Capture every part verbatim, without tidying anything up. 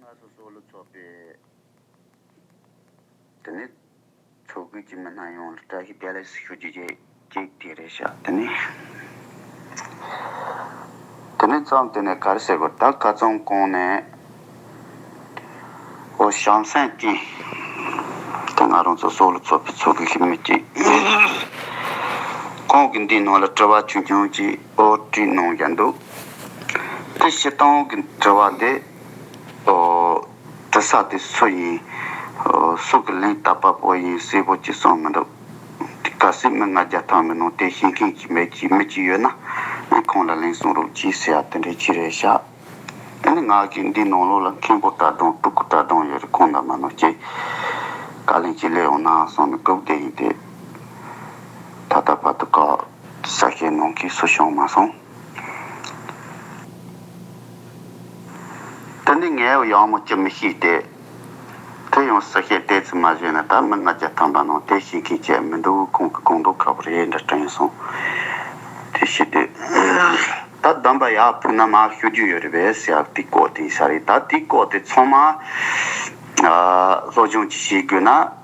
སོ་སོ་ལ་ཚོགས་པའི་དེ་ནི་ཚོགས་སྐུལ་གྱི་མི་སྣ་ཡོངས་ལ་བཀྲ་ཤིས་བདེ་ལེགས་ཞུ་རྒྱུ་གཅིག་དེ་རེད་ཤག་དེ་ནི་དེ་ནི་མཚམས་དེ་ནས་ག་རེ་ཟེར་དགོས། ད་ཁ་སང་གོང་ནས་ཨོ་བྱམས་སེམས་ཀྱིས་དེ་ང་རང་ཚོ་སོ་ལོ་ཚོགས་པའི་ཚོགས་སྐུལ་ཞིག་མི་གཅིག་ཁོང་གིས་འདིའི་ནང་ལ་དྲི་བ་ཆུང་ཆུང་ཅིག་ཨོ་དྲིས་གནང་ཡ་འདུག་དེ་སྤྱིར་བཏང་གི་དྲི་བ་དེ་ཨོ། དྲི་ས་དེ་སུ་ཡིན། སུ་གི་ལན་བཏབ་པ་པོ་ཡིན་གསལ་པོ་ཅིག་གསུངས་མི་འདུག་དེ་གལ་སྲིད་མི་ལྔ་བརྒྱ་ཐམ་པའི་ནང་དེ་ཤེས་མཁན་གྱི་མི་གཅིག་མི་གཅིག་ཡོད་ན་ཁོང་ལ་ལན་གསུང་རོགས་གྱིས་ཟེར་ཡ་དེ་འདྲའི་ཅིག་རེད་ཤག་དེ་ནི་ང་གིས་འདི་ནང་ལོགས་ལ་མཁན་པོ་གྲྭ་གྲོང་སྤྲུལ་སྐུ་གྲྭ་གྲོང་ཡོད་རེད། ཁོང་དང་མ་ནོར་གྱིས་བཀའ་ལན་ཅིག་སླེབས་འོང་ན་གསུངས་ནས་སྒུག་བསྡད་ཡིན་ཏེ། ད་ལྟ་བར་དུ་ཁོ་གསལ་བཤད་གནང་མཁན་སུ་བྱུང་མ་སོང་། དེ་ནི་ངས་ཡག་མོ་ཅིག་མི་ཤེས་ཏེ། དེ་ཡང་གསལ་བཤད་ཏོག་ཙམ་མ་བྱས་ན་ད་མི་ལྔ་བརྒྱ་ཐམ་པ་ནང་དེ་ཤེས་མཁན་ཅིག་མི་འདུག་ཁོང་གི་དགོངས་དོན་ཁག་པོ་རེད་འདྲ་དྲན་སོང་། དེ་བྱས་ཏེ། ད་གདམས་པ་ཡག་ཕུལ་ན་མར་ཞུ་རྒྱུ་ཡོད་རེད་པས་ཟེར་ཡག་དེའི་སྐོར་དེ་ཡིན་ས་རེད། ད་དེའི་སྐོར་དེ་ཚང་མ་སློབ་སྦྱོང་ཅིག་བྱེད་དགོས་ན།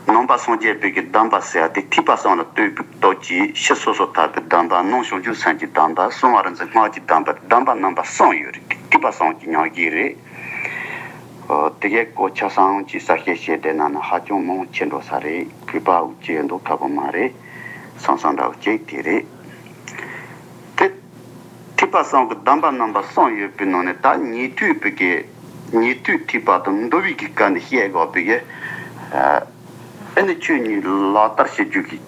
ནང་པ་སངས་རྒྱས་པའི་གི་གདམས་པ་ཟེར་ཡ་དེ་ཐེག་པ་གསུམ་ལ་ལྟོས་པའི་སྟོབས་ཀྱིས་ཕྱི་སོ་སོར་ཐར་པའི་གདམས་པ། ནང་བྱང་ཆུབ་སེམས་ཀྱི་གདམས་པ། གསང་བ་རིག་འཛིན་སྔགས་ཀྱི་གདམས་པ། གདམས་པ་རྣམ་པ་གསུམ་ཡོད་རེད། ཐེག་པ་གསུམ་གྱི་ཉམས་ཞིབ་རེད། ཨོ། དེ་གའི་སྐོར་ཆ་ཚང་ཅིག་གསལ་བཤད་བྱས་བསྡད་ན་ན་ཧ་ཅང་མང་ཆེ་འགྲོ་ས་རེད། གུས་པ་འུ་ཅག་འདུག་ཁག་པོ་མ་རེད། སང་སང་འདྲ་བོ་ཅིག་དེ་རེད། དེ། ཐེག་པ་གསུམ་གྱི་གདམས་པ་རྣམ་པ་གསུམ་ཡོད་པའི་ནང་ནས་ད་ཉན་ཐོས་པའི་གི། ཉན་ཐོས་ཐེག་པ་དང་འདུལ་བའི་གི་སྐབས་ནས་བཤད་དགོས་པའི་གི། ཨ་ནི་ཆོས་ཉིད་ལག་བསྟར་བྱེད་རྒྱུ་གི།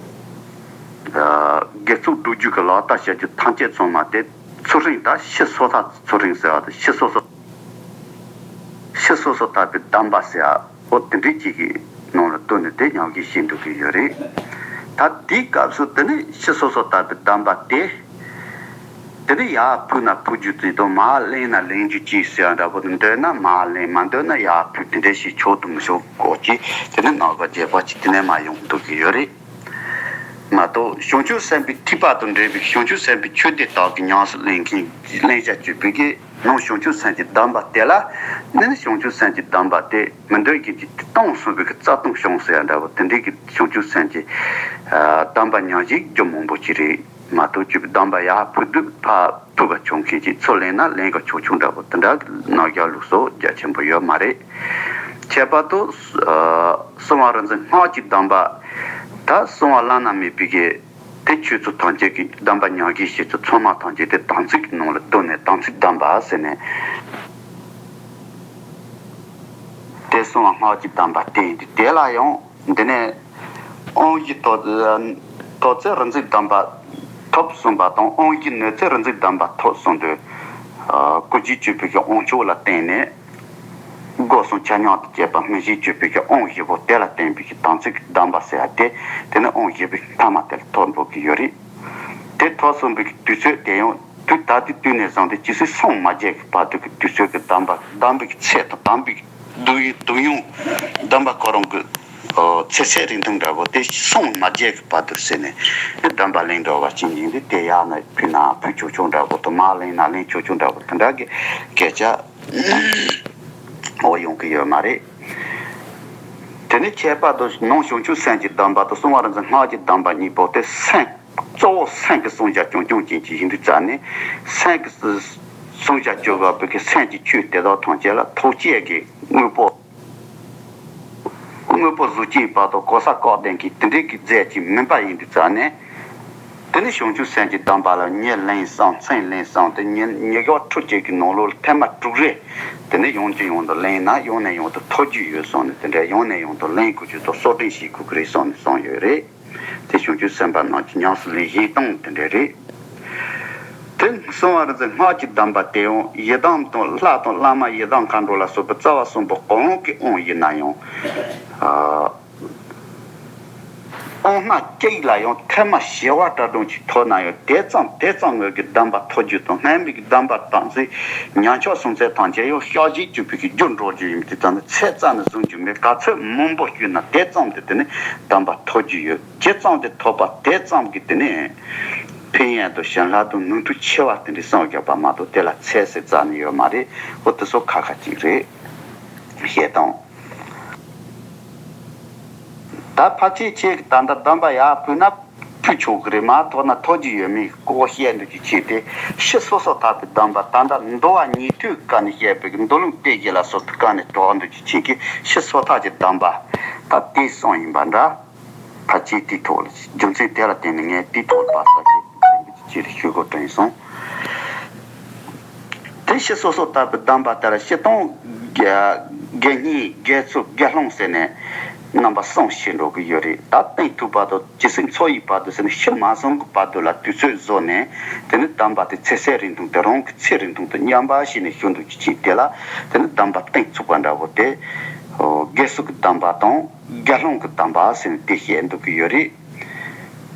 ཨ་དགེ་ཚོགས་སྒྲུབ་རྒྱུ་གི་ལག་བསྟར་བྱ་རྒྱུ་ཐམས་ཅད་ཚང་མ་དེ་ཚུལ་ཁྲིམས་དང་ཕྱི་སོ་སོར་ཐར་ཚུལ་ཁྲིམས་ཟེར་བ་དང་ཕྱི་སོ་སོ། ཕྱི་སོ་སོར་ཐར་པའི་གདམས་པ་ཟེར་ཡ་འོ་དེ་འདྲའི་ཅིག་གི་ནང་ལ་བཏོན་ནས་དེ་ཉམས་ཞིབ་བྱེད་འདུག་གི་ཡོད་རེད། ད་དེའི་སྐབས་སུ་དེ་ནི་ཕྱི་སོ་སོར་ཐར་པའི་གདམས་པ་དེ། དེ་ནི་ཡར་ཕུལ་ན་ཕུལ་རྒྱུ་ཅིག་དང་མར་ལེན་ན་ལེན་རྒྱུ་ཅིག་ཟེར་ཡ་འདྲ་པོ་དེ། འདོད་ན་མར་ལེན། མ་འདོད་ན་ཡར་ཕུལ། དེ་འདྲ་ཞིག་ཆོག་ཏུ་མི་ཆོག་སྐོར་གྱི་དེ་ནི་ནང་པ་རྒྱས་པ་ཅིག་དེ་ནས་མར་ཡོང་འདུག་གི་ཡོད་རེད། མ་གཏོགས་བྱང་ཆུབ་སེམས་དཔའི་ཐེག་པ་དང་འབྲེལ་བའི་བྱང་ཆུབ་སེམས་དཔའི་ཆོས་སྡེ་དག་གི་ཉམས་སུ་ལེན་མཁན་ལེན་བྱ་སྤྱོད་པའི་གི་ནང་བྱང་ཆུབ་སེམས་ཀྱི་གདམས་པ་དེ་ལ་ནི་བྱང་ཆུབ་སེམས་ཀྱི་གདམས་པ་དེ་མི་འདོད་མཁན་གྱི་སྟོང་གསུངས་པའི་གི་རྩ་ལྟུང་བྱུང་ཟེར་ཡ་འདྲ་བོ་དེ་འདྲའི་གི་བྱང་ཆུབ་སེམས་ཀྱི་གདམས་པ་ཉམས་ཞིབ་རྒྱུ་མང་པོ་ཅིག་རེད། མ་གཏོགས་སྤྱོད་པའི་གདམས་པ་ཡར་ཕུལ་དུས་ཕར་ཕུལ་ག་ཆོག་མཁན་གྱི། ཚུར་ལེན་ན་ལེན་ག་ཆོག་ཆོག་འདྲ་པོ་དེ་འདྲ་གི་རྣམ་གཞག་ལུགས་སྲོལ་རྒྱ་ཆེན་པོ་ཡོད་མ་རེད། ཁྱད་པར་དུ་གསང་བ་རིག་འཛིན་སྔགས་ཀྱི་གདམས་པ། ད་གསང་བ་བླ་ན་མེད་པའི་གི་དེ་ཆོས་ཚུལ་ཐམས་ཅད་ཀྱི་གདམས་པ་ཉམས་ཞིབ་བྱེད་ཚུལ་ཚང་མ་ཐམས་ཅད་དེ་དམ་ཚིག་གི་ནང་ལ་བསྡུས་ནས་དམ་ཚིག་གདམས་པ་ཟེར་ནས། དེ་གསང་བ་སྔགས་ཀྱི་གདམས་པ་བསྟན་ཏེ་དེ་ལ་ཡང་འདི་ནས་དབང་བཞི་ཐོབ་ཐོབ་ཚེ་རིག་འཛིན་གདམས་པ་ཐོབ་གསུངས་པ་དང་། དབང་བཞི་ནོད་ཚེ་རིག་འཛིན་གདམས་པ་ཐོབ་གསུངས་དུས། ཀུན་གཞི་སྤྱོད་པའི་གི་དབང་ཕྱུག་ལ་བརྟེན་ནས། སྒོ་གསུམ་ཆ་མཉམ་དུ་བཅས་པ་སྨིན་བྱེད་སྤྱོད་པའི་གི་དབང་བཞི་པོ་དེ་ལ་བརྟེན་པའི་གི་དམ་ཚིག་གི་གདམས་པ་ཟེར་ཡ་དེ། དེ་ནི་དབང་བཞི་པའི་མཐའ་མ་དེ་ལ་ཐོབ་འགྲོ་གི་ཡོད་རེད། དེ་ཐོབ་གསུངས་པའི་གི་དུས་ཚོད་དེ་ཡང་དུས་ད་ལྟའི་དུས་ནས་བཟུང་སྟེ་ཇི་སྲིད་སངས་མ་རྒྱས་ཀྱི་བར་དུ་གི་དུས་ཚོད་ཀྱི་གདམས་པ་གདམས་པའི་གི་ཚད་དང་གདམས་པའི་གི་སྡུག་ཡུལ་སྡུག་ཡུལ་གདམས་པ་ཁོ་རང་གི་ཚེ་ཚད་རིང་ཐུང་འདྲ་པོ་དེ་སངས་མ་རྒྱས་ཀྱི་བར་དུ་ཟེར་ནས་གདམས་པ་ལེན་འགྲོ་བ་ཅན་ཡིན་ཏེ། དེ་ཡང་ན་ཕུལ་ན་ཕུལ་ཆོག་ཆོག་འདྲ་པོ་དང་མར་ལེན་ན་ལེན་ཆོག་ཆོག་འདྲ་པོ་དེ་འདྲ་གི་སྐད་ཆ། འོ་ཡོང་གི་ཡོད་མ་རེད། དེ་ནི་ཁྱད་པར་དུ་ནང་བྱང་ཆུབ་སེམས་ཀྱི་གདམས་པ་དང་གསང་བ་རིག་འཛིན་སྔགས་ཀྱི་གདམས་པ་གཉིས་པོ་དེ་སེམས་གཙོ་བོ་སེམས་ཀྱི་བསྲུང་བྱ་རྐྱང་རྐྱང་ཅན་གྱི་ཡིན་དུས་ཙང་ནས། སེམས་ཀྱི་བསྲུང་བྱ་སྤྱོད་དགོས་པའི་གི་སེམས་ཀྱི་ཆོས་དེ་དག་ཐམས་ཅད་ལ་ཐོགས་བཅས་ཀྱི་དངོས་པོ། དངོས་པོ་གཟུགས་ཅན་བར་དུ་གོ་ས་བཀག་ལྡན་གྱི་དེ་འདྲའི་གི་རྫས་ཅིག་མིན་པ་ཡིན་དུས་ཙང་ནས། དེ་ནི་བྱང་ཆུབ་སེམས་ཀྱི་གདམས་པ་ལ་ཉིན་ལེན་གསུམ་མཚན་ལེན་གསུམ་དེ་ཉིན་ཉི་ཤུ་དྲུག་ཅུ་གི་ནང་ལོགས་ལ་ཐེངས་མ་དྲུག་རེ། དེ་ནི་ཡང་ཅིག་ཡང་དུ་ལེན་ན་ཡང་ནས་ཡང་དུ་ཐོབ་རྒྱུ་ཡོད་གསུངས་ནས། དེ་འདྲ་ཡང་ནས་ཡང་དུ་ལེན་དགོས་རྒྱུ་དང་གསོག་འདྲེན་བྱེད་དགོས་ཀྱི་རེད་གསུངས་ནས་གསུངས་ཡོད་རེད། དེ་བྱང་ཆུབ་སེམས་དཔའ་རྣམས་ཀྱི་ཉམས་སུ་ལེན་བྱེད་སྟངས་དེ་འདྲ་རེད། དེ་གསང་བ་རིག་འཛིན་སྔགས་ཀྱི་གདམས་པ་དེ་ཡང་ཡི་དམ་དང་ལྷ་དང་བླ་མ་ཡི་དམ་མཁའ་འགྲོ་ལ་སོགས་པའི་རྩ་བ་གསུམ་པོ་གང་གི་དབང་ཡིན་ན་ཡང་། ཨ། དབང་སྣ་གཅིག་ལ་ཡང་ཐེངས་མ་བྱེ་བ་གྲངས་ཅན་ཅིག་ཐོབ་ན་ཡང་དེ་ཙམ་དེ་ཙམ་ངོས་ཀྱི་གདམས་པ་ཐོབ་རྒྱུ་དང་། སྔོན་མའི་གི་གདམས་པ་དམ་ཚིག་ཉམས་ཆག་སོང་ཚད་ཐམས་ཅད་ཡང་བཤགས་བྱེད་སྤྱོད་པའི་གི་རྒྱུར་འགྲོ་རྒྱུ་ཡིན་པའི་ཙམ་ནས། ཚད་རྩ་ནས་བཟུང་རྒྱུ་མེད། ག་ཚོད་མང་པོ་སྤྱོད་ན་དེ་ཙམ་དུ་དེ་ནི་གདམས་པ་ཐོབ་རྒྱུ་ཡོད། ཇི་ཙམ་དུ་ཐོབ་པ་དེ་ཙམ་གྱིས་དེ་ནི་ཕན་ཡོན་དང་བྱིན་རླབས་དང་ནུས་མཐུ་ཆེ་བ་དེ་འདྲའི་གསུངས་བཞག་པ་མ་གཏོགས་དེ་ལ་ཚད་ཟེར་རྩ་ནས་ཡོད་མ་རེད། འོ་དེ་ཚོ་ཁ་ཁ་ཅིག་རེད། བཤད་དང་། ད་ཕལ་ཆེར་ཁྱེད་ཀྱི་ད་ལྟ་གདམས་པ་ཡར་ཕུལ་ན་ཕུལ་ཆོག་གི་རེད། མར་ཐོག་ན་ཐོག་གི་ཡོད་མེད་ཀོ་བཤད་འདུག་ཅིག་བྱས་ཏེ། ཕྱི་སོ་སོ་ཐར་པའི་གདམས་པ། ད་ལྟ་འདུལ་བ་ཉན་ཐོས་སྐབས་ནས་བཤད་པའི་མདོ་ལུང་བསྟན་བཅོས་ལ་སོགས་པའི་སྐབས་ནས་གྲགས་འདུག་ཅིག་བྱས་ཀྱི་ཕྱི་སོ་ཐར་གྱི་གདམས་པ། ད་དེ་གསུམ་ཡིན་པ་འདྲ། ཕལ་ཆེར་དེའི་ཐོག་ལ་རྒྱུ་མཚན་དེ་ལ་བརྟེན་ནས་ངས་དེའི་ཐོག་ལ་བབས་ས་ཞིག་ཅེས་ཞུ་དགོས་དྲན་སོང་། དེ་ཕྱི་སོ་སོ་ཐར་པའི་གདམས་པ་ལྟར་སྤྱིར་བཏང་དགེ་བསྙེན་དགེ་ཚུལ་དགེ་སློང་ཟེར་ནས་རྣམ་པ་གསུམ་ཕྱེ་འགྲོ་གི་ཡོད་རེད། ད་གཏན་ཐུག་བར་དུ་ཇི་སྲིད་འཚོ་ཡི་བར་དུ་ཟེར་ནས་ཤི་མ་སོང་གི་བར་དུ་ལ་དུས་ཚོད་བཟོས་ནས། དེ་ནི་གདམས་པ་དེ་ཚེ་ཚད་རིང་ཐུང་དེ་རང་གི་ཚེ་རིང་ཐུང་དུ་མཉམ་པ་ཞིག་ནས་ཞུ་འདུག་ཅིག་བྱས། དེ་ལ་དེ་ནི་གདམས་པ་གཏན་ཚུགས་པ་འདྲ་བོ་དེ། དགེ་ཚུལ་གྱི་གདམས་པ་དང་དགེ་སློང་གི་གདམས་པ་ཟེར་ནས་དེ་བཤད་འདུག་གི་ཡོད་རེད།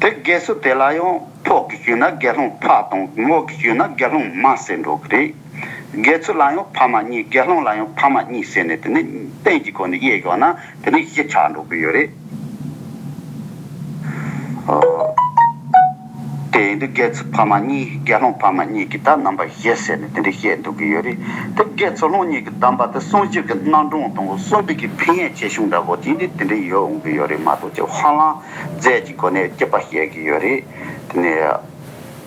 དེ་དགེ་ཚུལ་དེ་ལ་ཡང་ཕོ་གིས་ཞུས་ན་དགེ་སློང་ཕ་དང་། མོ་གིས་ཞུས་ན་དགེ་སློང་མ་ཟེར་འགྲོ་གི་རེད། དགེ་ཚུལ་ལ་ཡང་ཕ་མ་གཉིས། དགེ་སློང་ལ་ཡང་ཕ་མ་གཉིས་ཟེར་ནས་དེ་ནི་གཏན་གྱི་སྒོ་ནས་དབྱེ་བཞག་ན་དེ་ནི་བཞི་ཆགས་འགྲོ་གི་ཡོད་རེད། ཨོ། དེ་ཡིན་དུས་དགེ་ཚུལ་ཕ་མ་གཉིས། དགེ་སློང་ཕ་མ་གཉིས་ཀྱི་ད་རྣམ་པ་བཞི་ཟེར་ནས་དེ་འདྲ་བཤད་འདུག་གི་ཡོད་རེད། དེ་དགེ་ཚུལ་སློང་གཉིས་ཀྱི་གདམས་པ་དེ་གསུང་རྒྱུན་གྱི་རྣམ་གྲངས་དང་གསུངས་པའི་གི་ཕན་ཡོན་ཆེ་ཆུང་འདྲ་བོ་དེ་འདྲ་དེ་འདྲ་ཡོད་འོང་གི་ཡོད་རེད་མ་གཏོགས་ཀྱི་ཧ་ལམ་རྫས་ཀྱི་སྒོ་ནས་གཅིག་པ་བཤད་ཀྱི་ཡོད་རེད། དེ་ནས་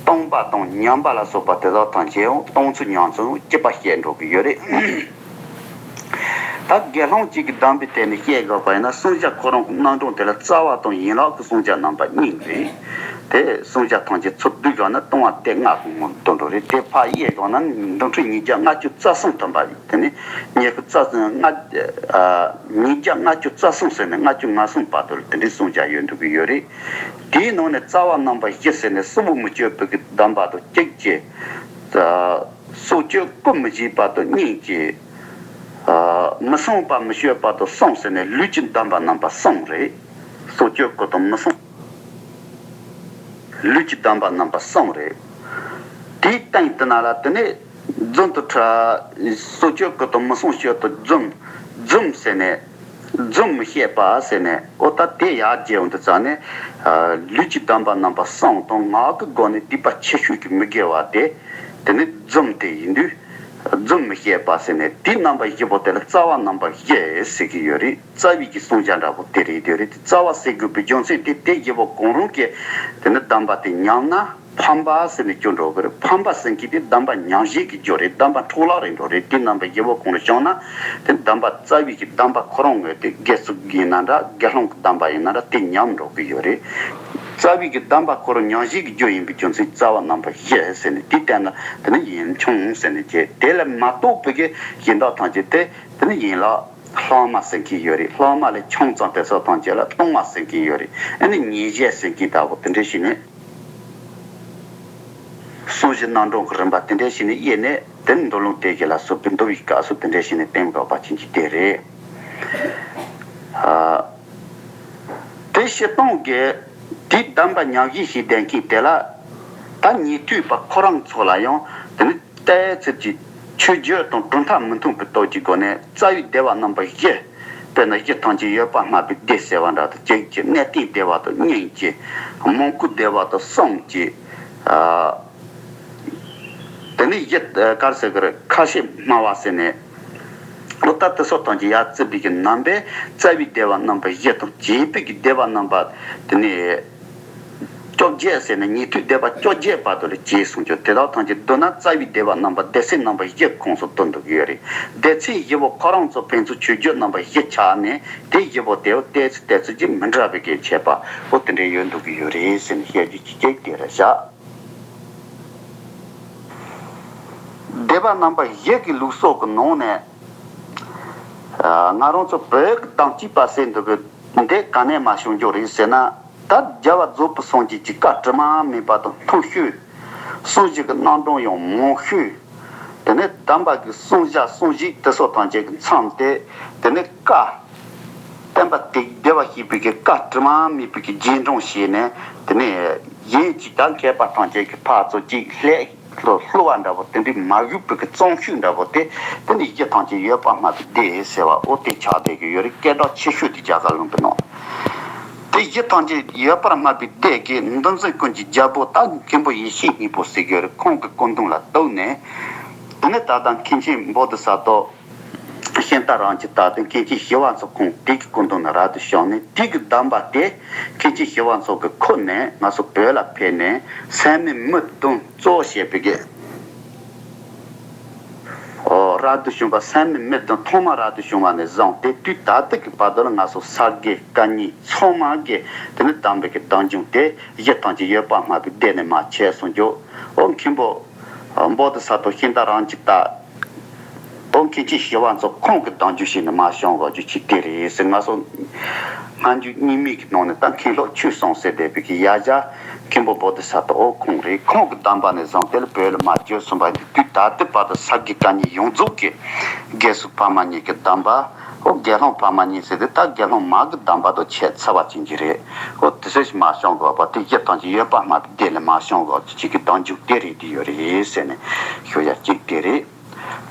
སྟོང་པ་དང་ཉམས་པ་ལ་སོགས་པ་དེ་དག་ཐམས་ཅད་ཡང་སྟོང་ཚུལ་ཉམས་ཚུལ་གཅིག་པ་བཤད་འགྲོ་གི་ཡོད་རེད། ད་དགེ་སློང་གཅིག་གི་གདམས་པའི་ཐད་ནས་བཤད་དགོས་པ་ཡིན་ན། གསུང་བྱ་ཁོ་རང་གི་རྣམ་གྲངས་དེ་ལ་རྩ་བ་དང་ཡན་ལག་གི་གསུང་བྱ་རྣམ་པ་གཉིས་རེད། དེ་གསུང་བྱ་ཐམས་ཅད་ཚུར་བསྡུས་བཞག་ན་ལྟུང་བ་སྡེ་ལྔ་གི་ངོ་བསྡུ་འགྲོ་རེད། དེ་ཕར་དབྱེ་བཞག་ན་འདུམ་འགྲིག་ཉིས་བརྒྱ་ལྔ་བཅུ་རྩ་གསུམ་ཐམ་པ་རེད། དེ་ནི་ཉི་ཤུ་རྩ་ལྔ་ཉིས་བརྒྱ་ལྔ་བཅུ་རྩ་གསུམ་ཟེར་ནས་ལྔ་བཅུ་ང་གསུམ་བར་དུ་ལ་དེ་འདྲའི་གསུང་བྱ་ཡོད་འདུག་གི་ཡོད་རེད། དེའི་ནང་ནས་རྩ་བ་རྣམ་པ་བཞི་ཟེར་ནས་གསོལ་བ་མི་གཅོད་པའི་གི་གདམས་པ་དང་གཅིག་བྱས། སྲོག་གཅོད་བཀོལ་མི་བྱེད་པ་དང་གཉིས་བྱས། མི་བསྲུང་བ་མི་སྤྱོད་པ་དང་གསུམ་ཟེར་ནས་ལུས་ཀྱི་གདམས་པ་རྣམ་པ་གསུམ་རེད། སྲོག་གཅོད་བཀོལ་དང་མི་བསྲུང་། ལུས་ཀྱི་གདམས་པ་རྣམ་པ་གསུམ་རེད། དེའི་སྟེང་དུ་ན་ལ་དེ་ནས་རྫུན་དུ་ཁྲ། སྲོག་གཅོད་བཀོལ་དང་མི་བསྲུང་སྤྱོད་དང་རྫུན། རྫུན་ཟེར་ནས། རྫུན་མི་བཤད་པ་ཟེར་ནས། ཨོ་ད་དེ་ཡར་རྒྱས་འོང་དུས་ཙང་ནས། ལུས་ཀྱི་གདམས་པ་རྣམ་པ་གསུམ་དང་ངག་གི་སྒོ་ནས་སྡིག་པ་ཆེ་ཤོས་ཀྱི་མི་དགེ་བ་དེ། དེ་ནི་རྫུན་དེ་ཡིན་དུས། རྫུན་མི་བཤད་པ་ཟེར་ནས་དེའི་རྣམ་པ་བཞི་པོ་དེ་ལ་རྩ་བ་རྣམ་པ་བཞི་ཟེར་གྱི་ཡོད་རེད། རྩ་བའི་གི་གསུང་བྱ་འདྲ་པོ་དེ་རེད་དེ་རེད། དེ་རྩ་བ་ཟེར་དགོས་པའི་རྒྱུ་མཚན་དེ་དེ་བཞི་པོ་གང་རུང་གི་དེ་ནི་གདམས་པ་དེ་ཉམས་ན་ཕམ་པ་ཟེར་ནས་སྐྱོན་འགྲོ་གི་རེད། ཕམ་པ་ཟེར་མཁན་དེ་གདམས་པ་ཉམས་བྱེད་ཀྱི་རྒྱུ་རེད། གདམས་པ་འཕྲོ་བརླག་རེད་འགྲོ་རེད། དེ་རྣམ་པ་བཞི་པོ་གང་རུང་བྱུང་ན་དེ་གདམས་པ་རྩ་བའི་གི་གདམས་པ་ཁོ་རང་ངོས་དེ་དགེ་ཚུལ་ཡིན་ན་འདྲ། དགེ་སློང་གི་གདམས་པ་ཡིན་ན་འདྲ། དེ་ཉམས་འགྲོ་གི་ཡོད་རེད། རྩ་བའི་གི་གདམས་པ་ཁོ་རང་ཉམས་བྱེད་ཀྱི་རྒྱུ་ཡིན་པའི་རྒྱུ་མཚན་རྩ་བ་རྣམ་པ་བཞི་ཟེར་ནས་དེ་བསྟན་ན་དེ་ནི་ཡིན་ཆུང་ཟེར་ནས་བྱས། དེ་ལས་མ་གཏོགས་པའི་གི་གཞན་དག་ཐམས་ཅད་དེ་དེ་ནི་ཡན་ལག་ལྷག་མ་ཟེར་མཁན་ཡོད་རེད། ལྷག་མ་ལས་ཆུང་ཙམ་དེ་ཚོ་ཐམས་ཅད་ལ་ལྟུང་བ་ཟེར་མཁན་ཡོད་རེད། ཨ་ནི་ཉེས་བྱས་ཟེར་མཁན་ལྟ་བུ་དེ་འདྲ་ཞིག་ནི། གསུང་གཞི་རྣམ་གྲངས་ཀྱི་རིམ་པ་དེ་འདྲ་ཞིག་ནི་དབྱེ་ནས་དེ་ནི་མདོ་ལུང་བསྟན་བཅོས་ལ་སོགས་པའི་འདུལ་བའི་སྐབས་སུ་དེ་འདྲ་ཞིག་ནི་བསྟན་དགོས་པ་ཅན་གྱི་དེ་རེད། ཨ། དེ་སྤྱིར་བཏང་གི་དེའི་གདམས་པ་ཉམས་བཞེས་བྱས་བསྡད་མཁན་དེ་ལ་ད་ཉན་ཐོས་པ་ཁོ་རང་ཚོ་ལ་ཡང་དེ་ནི་ལྟའི་ཚུལ་གྱིས་ཆོས་བརྒྱུད་དང་གྲུབ་མཐའ་མི་མཐུན་པའི་སྟོབས་ཀྱི་སྒོ་ནས་རྩ་བའི་སྡེ་པ་རྣམ་པ་བཞི། དཔེར་ན་གཞི་ཐམས་ཅད་ཡོད་པར་སྨྲ་བའི་སྡེ་ཟེར་བ་འདྲ་དང་གཅིག་བྱས། གནས་བརྟན་སྡེ་པ་དང་གཉིས་བྱས། མང་པོའི་སྡེ་པ་དང་གསུམ་བྱས། ཨ། དེ་ནས་གཞི་ག་རེ་ཟེར་གི་རེད། ཁ་ཕྱེ་སྨྲ་བ་ཟེར་ནས། ཨོ་ད་དེ་ཚོ་ཐམས་ཅད་ཡར་བརྩིས་པའི་གི་རྣམ་པས་རྩ་བའི་སྡེ་པ་རྣམ་པ་བཞི་དང་བྱེད་པའི་གི་སྡེ་པ་རྣམ་པ་དེ་ནས་བཅོ་བརྒྱད་ཟེར་ནས་ཉན་ཐོས་སྡེ་པ་བཅོ་བརྒྱད་བར་དུ་ལ་བྱས་གསུངས་ཀྱང་དེ་དག་ཐམས་ཅད་བསྡུ་ན་རྩ་བའི་སྡེ་པ་རྣམ་པ་སྡེ་ཚན་རྣམ་པ་བཞི་ཁོངས་སུ་བསྡུ་འདུག་ཡོད་རེད། སྡེ་ཚན་བཞི་པོ་ཁོ་རང་ཚོ་ཕན་ཚུན་ཆོས་བརྒྱུད་རྣམ་པ་བཞི་ཆགས་ནས་དེ་བཞི་པོ་དེ་ལྟའི་ཚུལ་ལྟའི་ཚུལ་གྱིས་མི་འདྲ་བའི་གི་ཁྱད་པར་པོ་དེ་འདྲ་ཡོད་འདུག་གི་ཡོད་རེད་ཟེར་ནས་བཤད་རྒྱུ་གཅིག་དེ་རེད་བཞག་སྡེ་པ་རྣམ་པ་བཞི་གི་ལུགས་སྲོལ་གྱི་ནང་ནས། ང་རང་ཚོ་བོད་ཀྱི་དམ་སྤྱི་པ་ཟེར་འདུག་གི་འདི་ག་ནས་མར་བྱུང་རྒྱུ་རེད་ཟེར་ན། ད་རྒྱལ་བ་རྫོགས་པའི་སངས་རྒྱས་ཀྱི་བཀའ་དྲི་མ་མེད་པ་དང་མཐུན་ཤོས། གསུང་གཞི་གི་རྣམ་གྲངས་ཡང་མང་ཤོས། དེ་ནས་དམ་པ་གི་གསུང་བྱ་གསུང་བཞིན་དེ་ཚོ་ཐམས་ཅད་ཀྱི་མཚམས་ཏེ། དེ་ནས་བཀའ། བསྟན་པ་དེ་བདེ་བར་གཤེགས་པའི་གི་བཀའ་དྲི་མ་མེད་པའི་གི་རྗེས་འབྲང་བྱས་ནས། དེ་ནས་གཞན་གྱི་ད་མཁས་པ་ཐམས་ཅད་ཀྱི་ཕར་ཚུར་གཅིག་ལྷད། ལྷོ་ལྷོ་བ་འདྲ་པོ་དེ་འདྲའི་མ་གུས་པའི་གི་གཙང་ཤོས་འདྲ་པོ་དེ། དེ་ནི་གཞི་ཐམས་ཅད་ཡོད་པར་སྨྲ་བའི་སྡེ་ཟེར་བ་ཨོ་དེ་ཆགས་བསྡད་ཀྱི་ཡོད་རེད། སྐད་གྲགས་ཆེ་ཤོས་དེ་རྒྱ་གར་ལུང་པའི་ནང་། དེ་གཞི་ཐམས་ཅད་ཡོད་པར་སྨྲ་བའི་སྡེ་གི་འདུལ་འཛིན་ཀུན་གྱི་རྒྱལ་པོ་ད་མཁན་པོ་ཡེ་ཤེས་སྙིང་པོ་ཟེར་གྱི་ཡོད་རེད། ཁོང་གི་སྐུ་གདུང་ལ་གཏུགས་ནས། དེ་ནི་ད་ལྟ་མཁན་ཆེན་བོ་དྷི་ས་ཏྭ། ཤིང་རྟ་རང་གི་རྟ་དེ་མཁན་ཆེན་ཞི་བ་འཚོ་ཁོང་དེ་གི་སྐུ་མདུན་ནས་རབ་ཏུ་བྱུང་ནས། དེ་གི་གདམས་པ་དེ་མཁན་ཆེན་ཞི་བ་འཚོ་གི་ཁུར་ནས་ང་ཚོ་བོད་ལ་ཕེབས་ནས། སད་མི་མི་བདུན་གཙོ་བྱས་པའི་གི་ཨོ་རབ་ཏུ་བྱུང་བ། སད་མི་མི་བདུན་ཐོག་མ་རབ་ཏུ་བྱུང་བ་ནས་བཟུང་སྟེ་དུས་ད་ལྟ་གི་བར་དུ་ལ་ང་ཚོ་ས་དགེ་བཀའ་རྙིང་ཚང་མ་གི་དེ་ནི་གདམས་པའི་གི་གདམས་རྒྱུད་དེ་གཞི་ཐམས་ཅད་ཡོད་པར་སྨྲ་བའི་སྡེ་ནས་མར་ཆད་སོང་རྒྱུ། ཨོ་མཁན་པོ་བོ་དྷི་ས་ཏྭ་ཤིང་རྟ་རང་གི་རྟ། ཨོ་མཁན་ཆེན་ཞི་བ་འཚོ་ཁོང་གི་གདམས་རྒྱུད་ཞིག་ནས་མར་བྱུང་བ་རྒྱུ་ཅིག་དེ་རེད་ཟེར། ང་ཚོ་སྔ་འགྱུར་རྙིང་མའི་གི་ནང་ནས་ད་མཁན་སློབ་ཆོས་གསུམ་ཟེར་བསྡད་པའི་གི་ཡ་གྱལ་མཁན་པོ་བོ་དྷི་ས་ཏྭ་ཨོ་ཁོང་རེད། ཁོང་གི་གདམས་པ་ནས་བཟུང་དེ་ལ་བོད་ལ་མར་བརྒྱུད་སོང་བ་ཡིན་དུས། དུས་ད་ལྟའི་བར་དུ་ས་དགེ་བཀའ་རྙིང་ཡོངས་རྫོགས་ཀྱི་དགེ་ཚུལ་ཕ་མ་གཉིས་ཀྱི་གདམས་པ། ཨོ་དགེ་སློང་ཕ་མ་གཉིས་ཟེར་དུས་ད་དགེ་སློང་མ་གི་གདམས་པ་དང་ཆད་ཚར་བ་ཅན་གྱི་རེད། ཨོ་དེ་ཚོ་ཞིག་མར་བྱུང་དགོས་པ་དེ་གཞི་ཐམས་ཅད་ཡོད་པར་སྨྲ་བའི་སྡེ་ལས་མར་བྱུང་དགོས་ཀྱི་ཅིག་གི་གདམས་རྒྱུད་དེ་རེད། དེ་ཡོད་རེད་ཟེར་ནས་ཞུ་ཡ་གཅིག་དེ་རེད།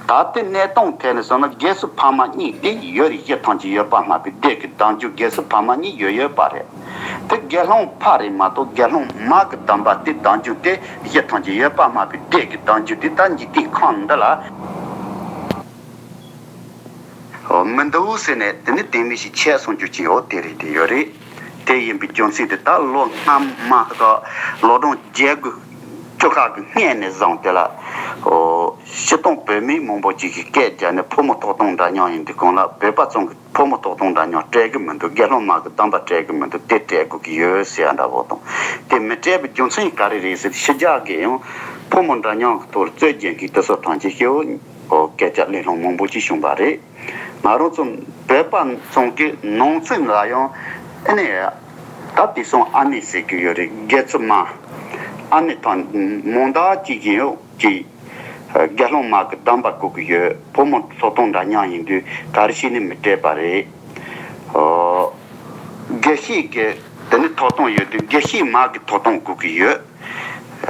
ད་ལྟའི་གནས་སྟངས་ཐད་ནས་སོང་ན་དགེ་ཚུལ་ཕ་མ་གཉིས་དེ་ཡོད་རེད། གཞི་ཐམས་ཅད་ཡོད་པར་སྨྲ་བའི་སྡེ་གི་གདམས་རྒྱུད་དགེ་ཚུལ་ཕ་མ་གཉིས་ཡོད་ཡོད་པ་རེད། དེ་དགེ་སློང་ཕ་རེད་མ་གཏོགས་དགེ་སློང་མ་གི་གདམས་པ་དེ་གདམས་རྒྱུད་དེ་གཞི་ཐམས་ཅད་ཡོད་པར་སྨྲ་བའི་སྡེ་གི་གདམས་རྒྱུད་དེ་ད་འཇིག་རྟེན་ཁམས་འདི་ལ་མི་འདུག་ཟེར་ནས་དེ་ནི་དེ་མི་ཞིག་ཆད་སོང་རྒྱུ་ཅིག་ཡོད་དེ་རེད། དེ་ཡོད་རེད། དེ་ཡིན་པའི་རྒྱུ་མཚན་དེ་ད་ལོ་སྔ་མ་ལོ་གྲངས་བརྒྱད་དགུ་བཅུ་ཁ་གི་སྔས་ནས་བཟུང་དེ་ལ་ཨོ་སྤྱིར་བཏང་བོད་མི་མང་པོ་ཅིག་གིས་སྐད་རྒྱག་ནས་ཕོ་མོ་ཐོག་དང་འདྲ་མཉམ་ཡིན་དུས་གང་ལ་བོད་པ་ཚང་གི་ཕོ་མོ་ཐོག་དང་འདྲ་མཉམ་སྤྲད་གི་མི་འདུག་དགེ་སློང་མ་གི་གདམས་པ་སྤྲད་གི་མི་འདུག་དེ་སྤྲད་དགོས་ཀྱི་ཡོད་ཟེར་ཡ་འདྲ་བོ་དང་། དེ་མི་སྤྲད་པའི་རྒྱུ་མཚན་ག་རེ་རེད་ཟེར། ཕྱི་རྒྱལ་གི་ཡང་ཕོ་མོ་འདྲ་མཉམ་གི་ཐོག་ལ་རྩོད་རྒྱག་མཁན་དེ་ཚོ་ཐམས་ཅད་སྐྱེ་བོ་ཨོ་སྐད་ཆ་གླེང་སློང་མང་པོ་ཅིག་བྱུང་བ་རེད། ང་རང་ཚོ་བོད་པ་ཚང་གི་ནང་ཚན་ལ་ཡང་ཨ་ནི་ད་དེང་སང་ཨ་ནེ་ཟེར་གི་ཡོད་རེད། དགེ་ཚུལ་མ་ཨ་ནེ་དང་མང་དག་ཅིག་ཡིན་ཡོད་ཀྱི། དགེ་སློང་མ་གི་གདམས་པ་དགོས་ཀྱི་ཡོད། ཕོ་མོ་ཐོག་དང་འདྲ་མཉམ་ཡིན་དུས་ག་རེ་བྱས་ནས་མི་སྤྲད་པ་རེད། ཨོ། དགེ་བཤེས་ཀྱི་དེ་ནི་ཐོབ་ཐང་ཡོད་དུས་དགེ་བཤེས་མ་གི་ཐོབ་ཐང་དགོས་ཀྱི་ཡོད།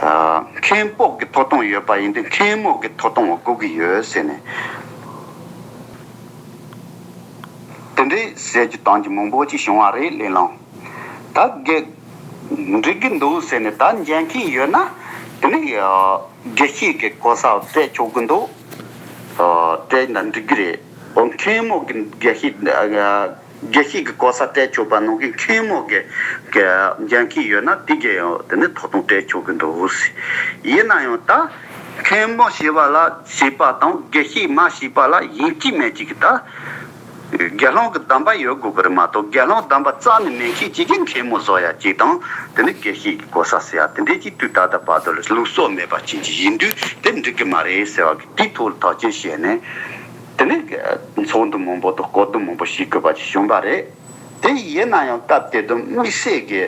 ཨ། མཁན་པོ་གི་ཐོབ་ཐང་ཡོད་པ་ཡིན་དུས་མཁན་མོ་གི་ཐོབ་ཐང་དགོས་ཀྱི་ཡོད་ཟེར་ནས། དེ་འདྲའི་ཟེར་རྒྱུ་གཏམ་རྒྱུད་མང་པོ་ཅིག་བྱུང་བ་རེད། གླེང་སློང་ད་དགེ་འགྲིག་གི་འདུག་ཟེར་ནས་ད་འཇོན་མཁན་ཡོད་ན་དེ་ནི་དགེ་བཤེས་ཀྱི་གོ་ས་སྤྲད་ཆོག་གི་འདུག་སྤྲད་ན་འགྲིག་གི་རེད། འོ་མཁན་མོ་གི་དགེ་བཤེས་དགེ་བཤེས་ཀྱི་གོ་ས་སྤྲད་ཆོག་པ་ནང་གི་མཁན་མོ་གི་གི་འཇོན་མཁན་ཡོད་ན་དེ་གི་ཡང་དེ་ནི་ཐོབ་ཐང་སྤྲད་ཆོག་གི་འདུག་ཡིན་ན་ཡང་ད་མཁན་མོ་ཞེས་པ་ལ་ཞེས་པ་དང་དགེ་བཤེས་མ་ཞེས་པ་ལ་ཡིན་གཅིག་མིན་གཅིག་གི་ད་དགེ་སློང་གི་གདམས་པ་ཡོད་དགོས་པ་རེད་མ་གཏོགས་དགེ་སློང་གདམས་པ་རྩ་ནས་མེད་མཁན་གཅིག་གིས་མཁན་མོ་བཟོ་ཡ་གཅིག་དང་དེ་ནི་དགེ་བཤེས་ཀྱི་གོ་ས་ཟེར་ཡ་དེ་འདྲའི་གཅིག་དུས་ད་ལྟ་བར་དུ་ལ་ལུགས་སྲོལ་མེད་པ་ཅན་གཅིག་ཡིན་དུས་དེ་འགྲིག་གི་མ་རེད་ཟེར་བ་གི་དེའི་ཐོག་ལ་ཐག་གཅོད་བྱས་ནས། དེ་ནས་ཚོགས་འདུ་མང་པོ་དང་སྐོར་བསྡུར་མང་པོ་བྱེད་དགོས་པ་ཅིག་བྱུང་བ་རེད། དེ་ཡིན་ན་ཡང་སྐབས་དེ་དུས་དམིགས་བསལ་གྱི་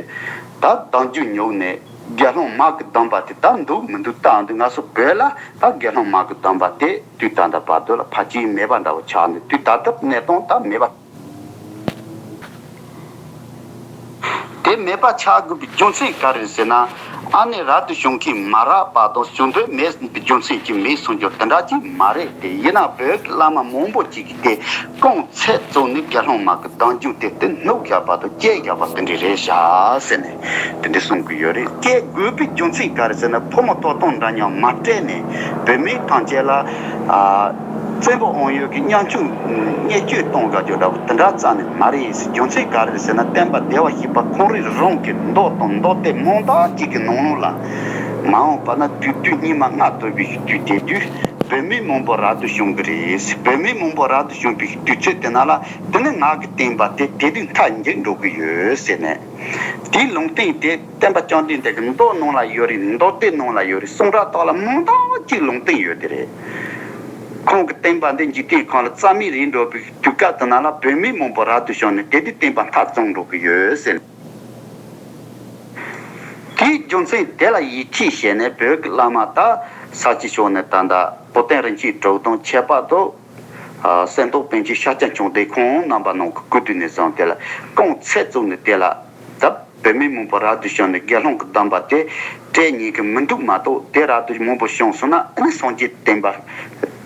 ད་གདམས་རྒྱུད་ཉོས་ནས་དགེ་སློང་མ་གི་གདམས་པ་དེ་ད་འདུག་མི་འདུག་བལྟ་འདུག་ང་ཚོ་བོད་ལ་ད་དགེ་སློང་མ་གི་གདམས་པ་དེ་དུས་ད་ལྟ་བར་དུ་ལ་ཕལ་ཆེར་མེད་པ་འདྲ་བོ་ཆགས་ནས་དུས་ད་ལྟ་གནས་སྟངས་ད་མེད་པ། དེ་མེད་པ་ཆགས་དགོས་པའི་རྒྱུ་མཚན་ག་རེ་རེད་ཟེར་ན། ཨ་ནེ་རབ་ཏུ་བྱུང་མཁན་མ་རག་པ་དང་བྱུང་འདོད་མེད་པའི་རྒྱུ་མཚན་གྱིས་མེད་གསུང་རྒྱུ་དེ་འདྲ་ཅིག་མ་རེད་དེ། ཡིན་ན་བོད་ཀྱི་བླ་མ་མང་པོ་ཅིག་གིས་དེ་རྐང་ཚད་བཙུགས་ནས་དགེ་སློང་མ་གི་གདམས་རྒྱུད་དེ་དེ་སྣུབ་བཞག་པ་དང་བཅད་བཞག་པ་དེ་འདྲ་རེད་ཤག་ཟེར་ནས་དེ་འདྲ་གསུང་གི་ཡོད་རེད། བཅད་དགོས་པའི་རྒྱུ་མཚན་ག་རེ་ཟེར་ན་ཕོ་མོ་ཐོབ་ཐང་འདྲ་མཉམ་མ་སྤྲད་ནས་བོད་མི་ཐམས་ཅད་ལ་ཨ། བཙན་པོ་དབང་ཡོད་ཀྱི་ཉམ་ཆུང་བརྙས་བཅོས་གཏོང་དགའ་རྒྱུ་འདྲ་བོ་དེ་འདྲ་རྩ་ནས་མ་རེད་ཟེར། རྒྱུ་མཚན་ག་རེ་རེད་ཟེར་ན་བསྟན་པ་བདེ་བར་གཤེགས་པ་ཁོང་རང་གི་མདོ་དང་མདོ་སྡེ་མང་དག་ཅིག་གི་ནང་ལོགས་ལ་མ་འོངས་པ་ན་དུས་དུས་སྙིགས་མ་ལྔ་ཐོབ་པའི་དུས་དེ་དུས་བོད་མི་མང་པོ་རབ་ཏུ་བྱུང་གི་རེད་ཟེར། བོད་མི་མང་པོ་རབ་ཏུ་བྱུང་བའི་དུས་ཚོད་དེ་ན་ལ་དེ་ནི་ང་གི་བསྟན་པ་དེ་དེ་དུས་མཐའ་འཇིག་འགྲོ་གི་ཡོད་ཟེར་ནས། དེའི་ལུང་བསྟན་དེ་བསྟན་པ་བཅོམ་ལྡན་འདས་ཀྱི་མདོ་ནང་ལ་ཡོད་རེད། མདོ་སྡེ་ནང་ལ་ཡོད་རེད། གསུང་རབ་དག་ལ་མང་དག་ཅིག་ལུང་བསྟན་ཡོད་དེ་རེད། ཁོང་གི་བསྟན་པ་འདི་འཇིག་རྟེན་ཁམས་ལ་རྩ་མེད་རེད་འགྲོ་བའི་དུས་སྐབས་དེ་ན་ལ་བོད་མི་མང་པོ་རབ་ཏུ་བྱུང་ནས་དེ་དུས་བསྟན་པ་མཐའ་བཙུམ་འགྲོ་གི་ཡོད་ཟེར། དེའི་རྒྱུ་མཚན་དེ་ལ་ཡིད་ཆེས་བྱས་ནས་བོད་ཀྱི་བླ་མ་ད་ས་སྐྱའི་ཕྱོགས་ནས་ད་ལྟ་བོ་དན་རིན་ཆེན་གྲུབ་དང་ཁྱད་པར་དུ། ཨ། གསེར་མདོག་པཎ་ཆེན་ཤཱཀྱ་མཆོག་ལྡན་ཁོང་རྣམ་པ་རྣམས་ཀྱི་སྐུ་དུས་ནས་བཟུང་དེ་ལ་རྐང་ཚད་བཙུགས་ནས་དེ་ལ་ད་བོད་མི་མང་པོ་རབ་ཏུ་བྱུང་ནས་དགེ་སློང་གི་གདམས་པ་དེ་སྤྲད་ཉན་གི་མི་འདུག་མ་གཏོགས་དེ་རབ་ཏུ་མང་པོ་བྱུང་སོང་ན་ཨ་ནི་སངས་རྒྱས་བསྟན་པ་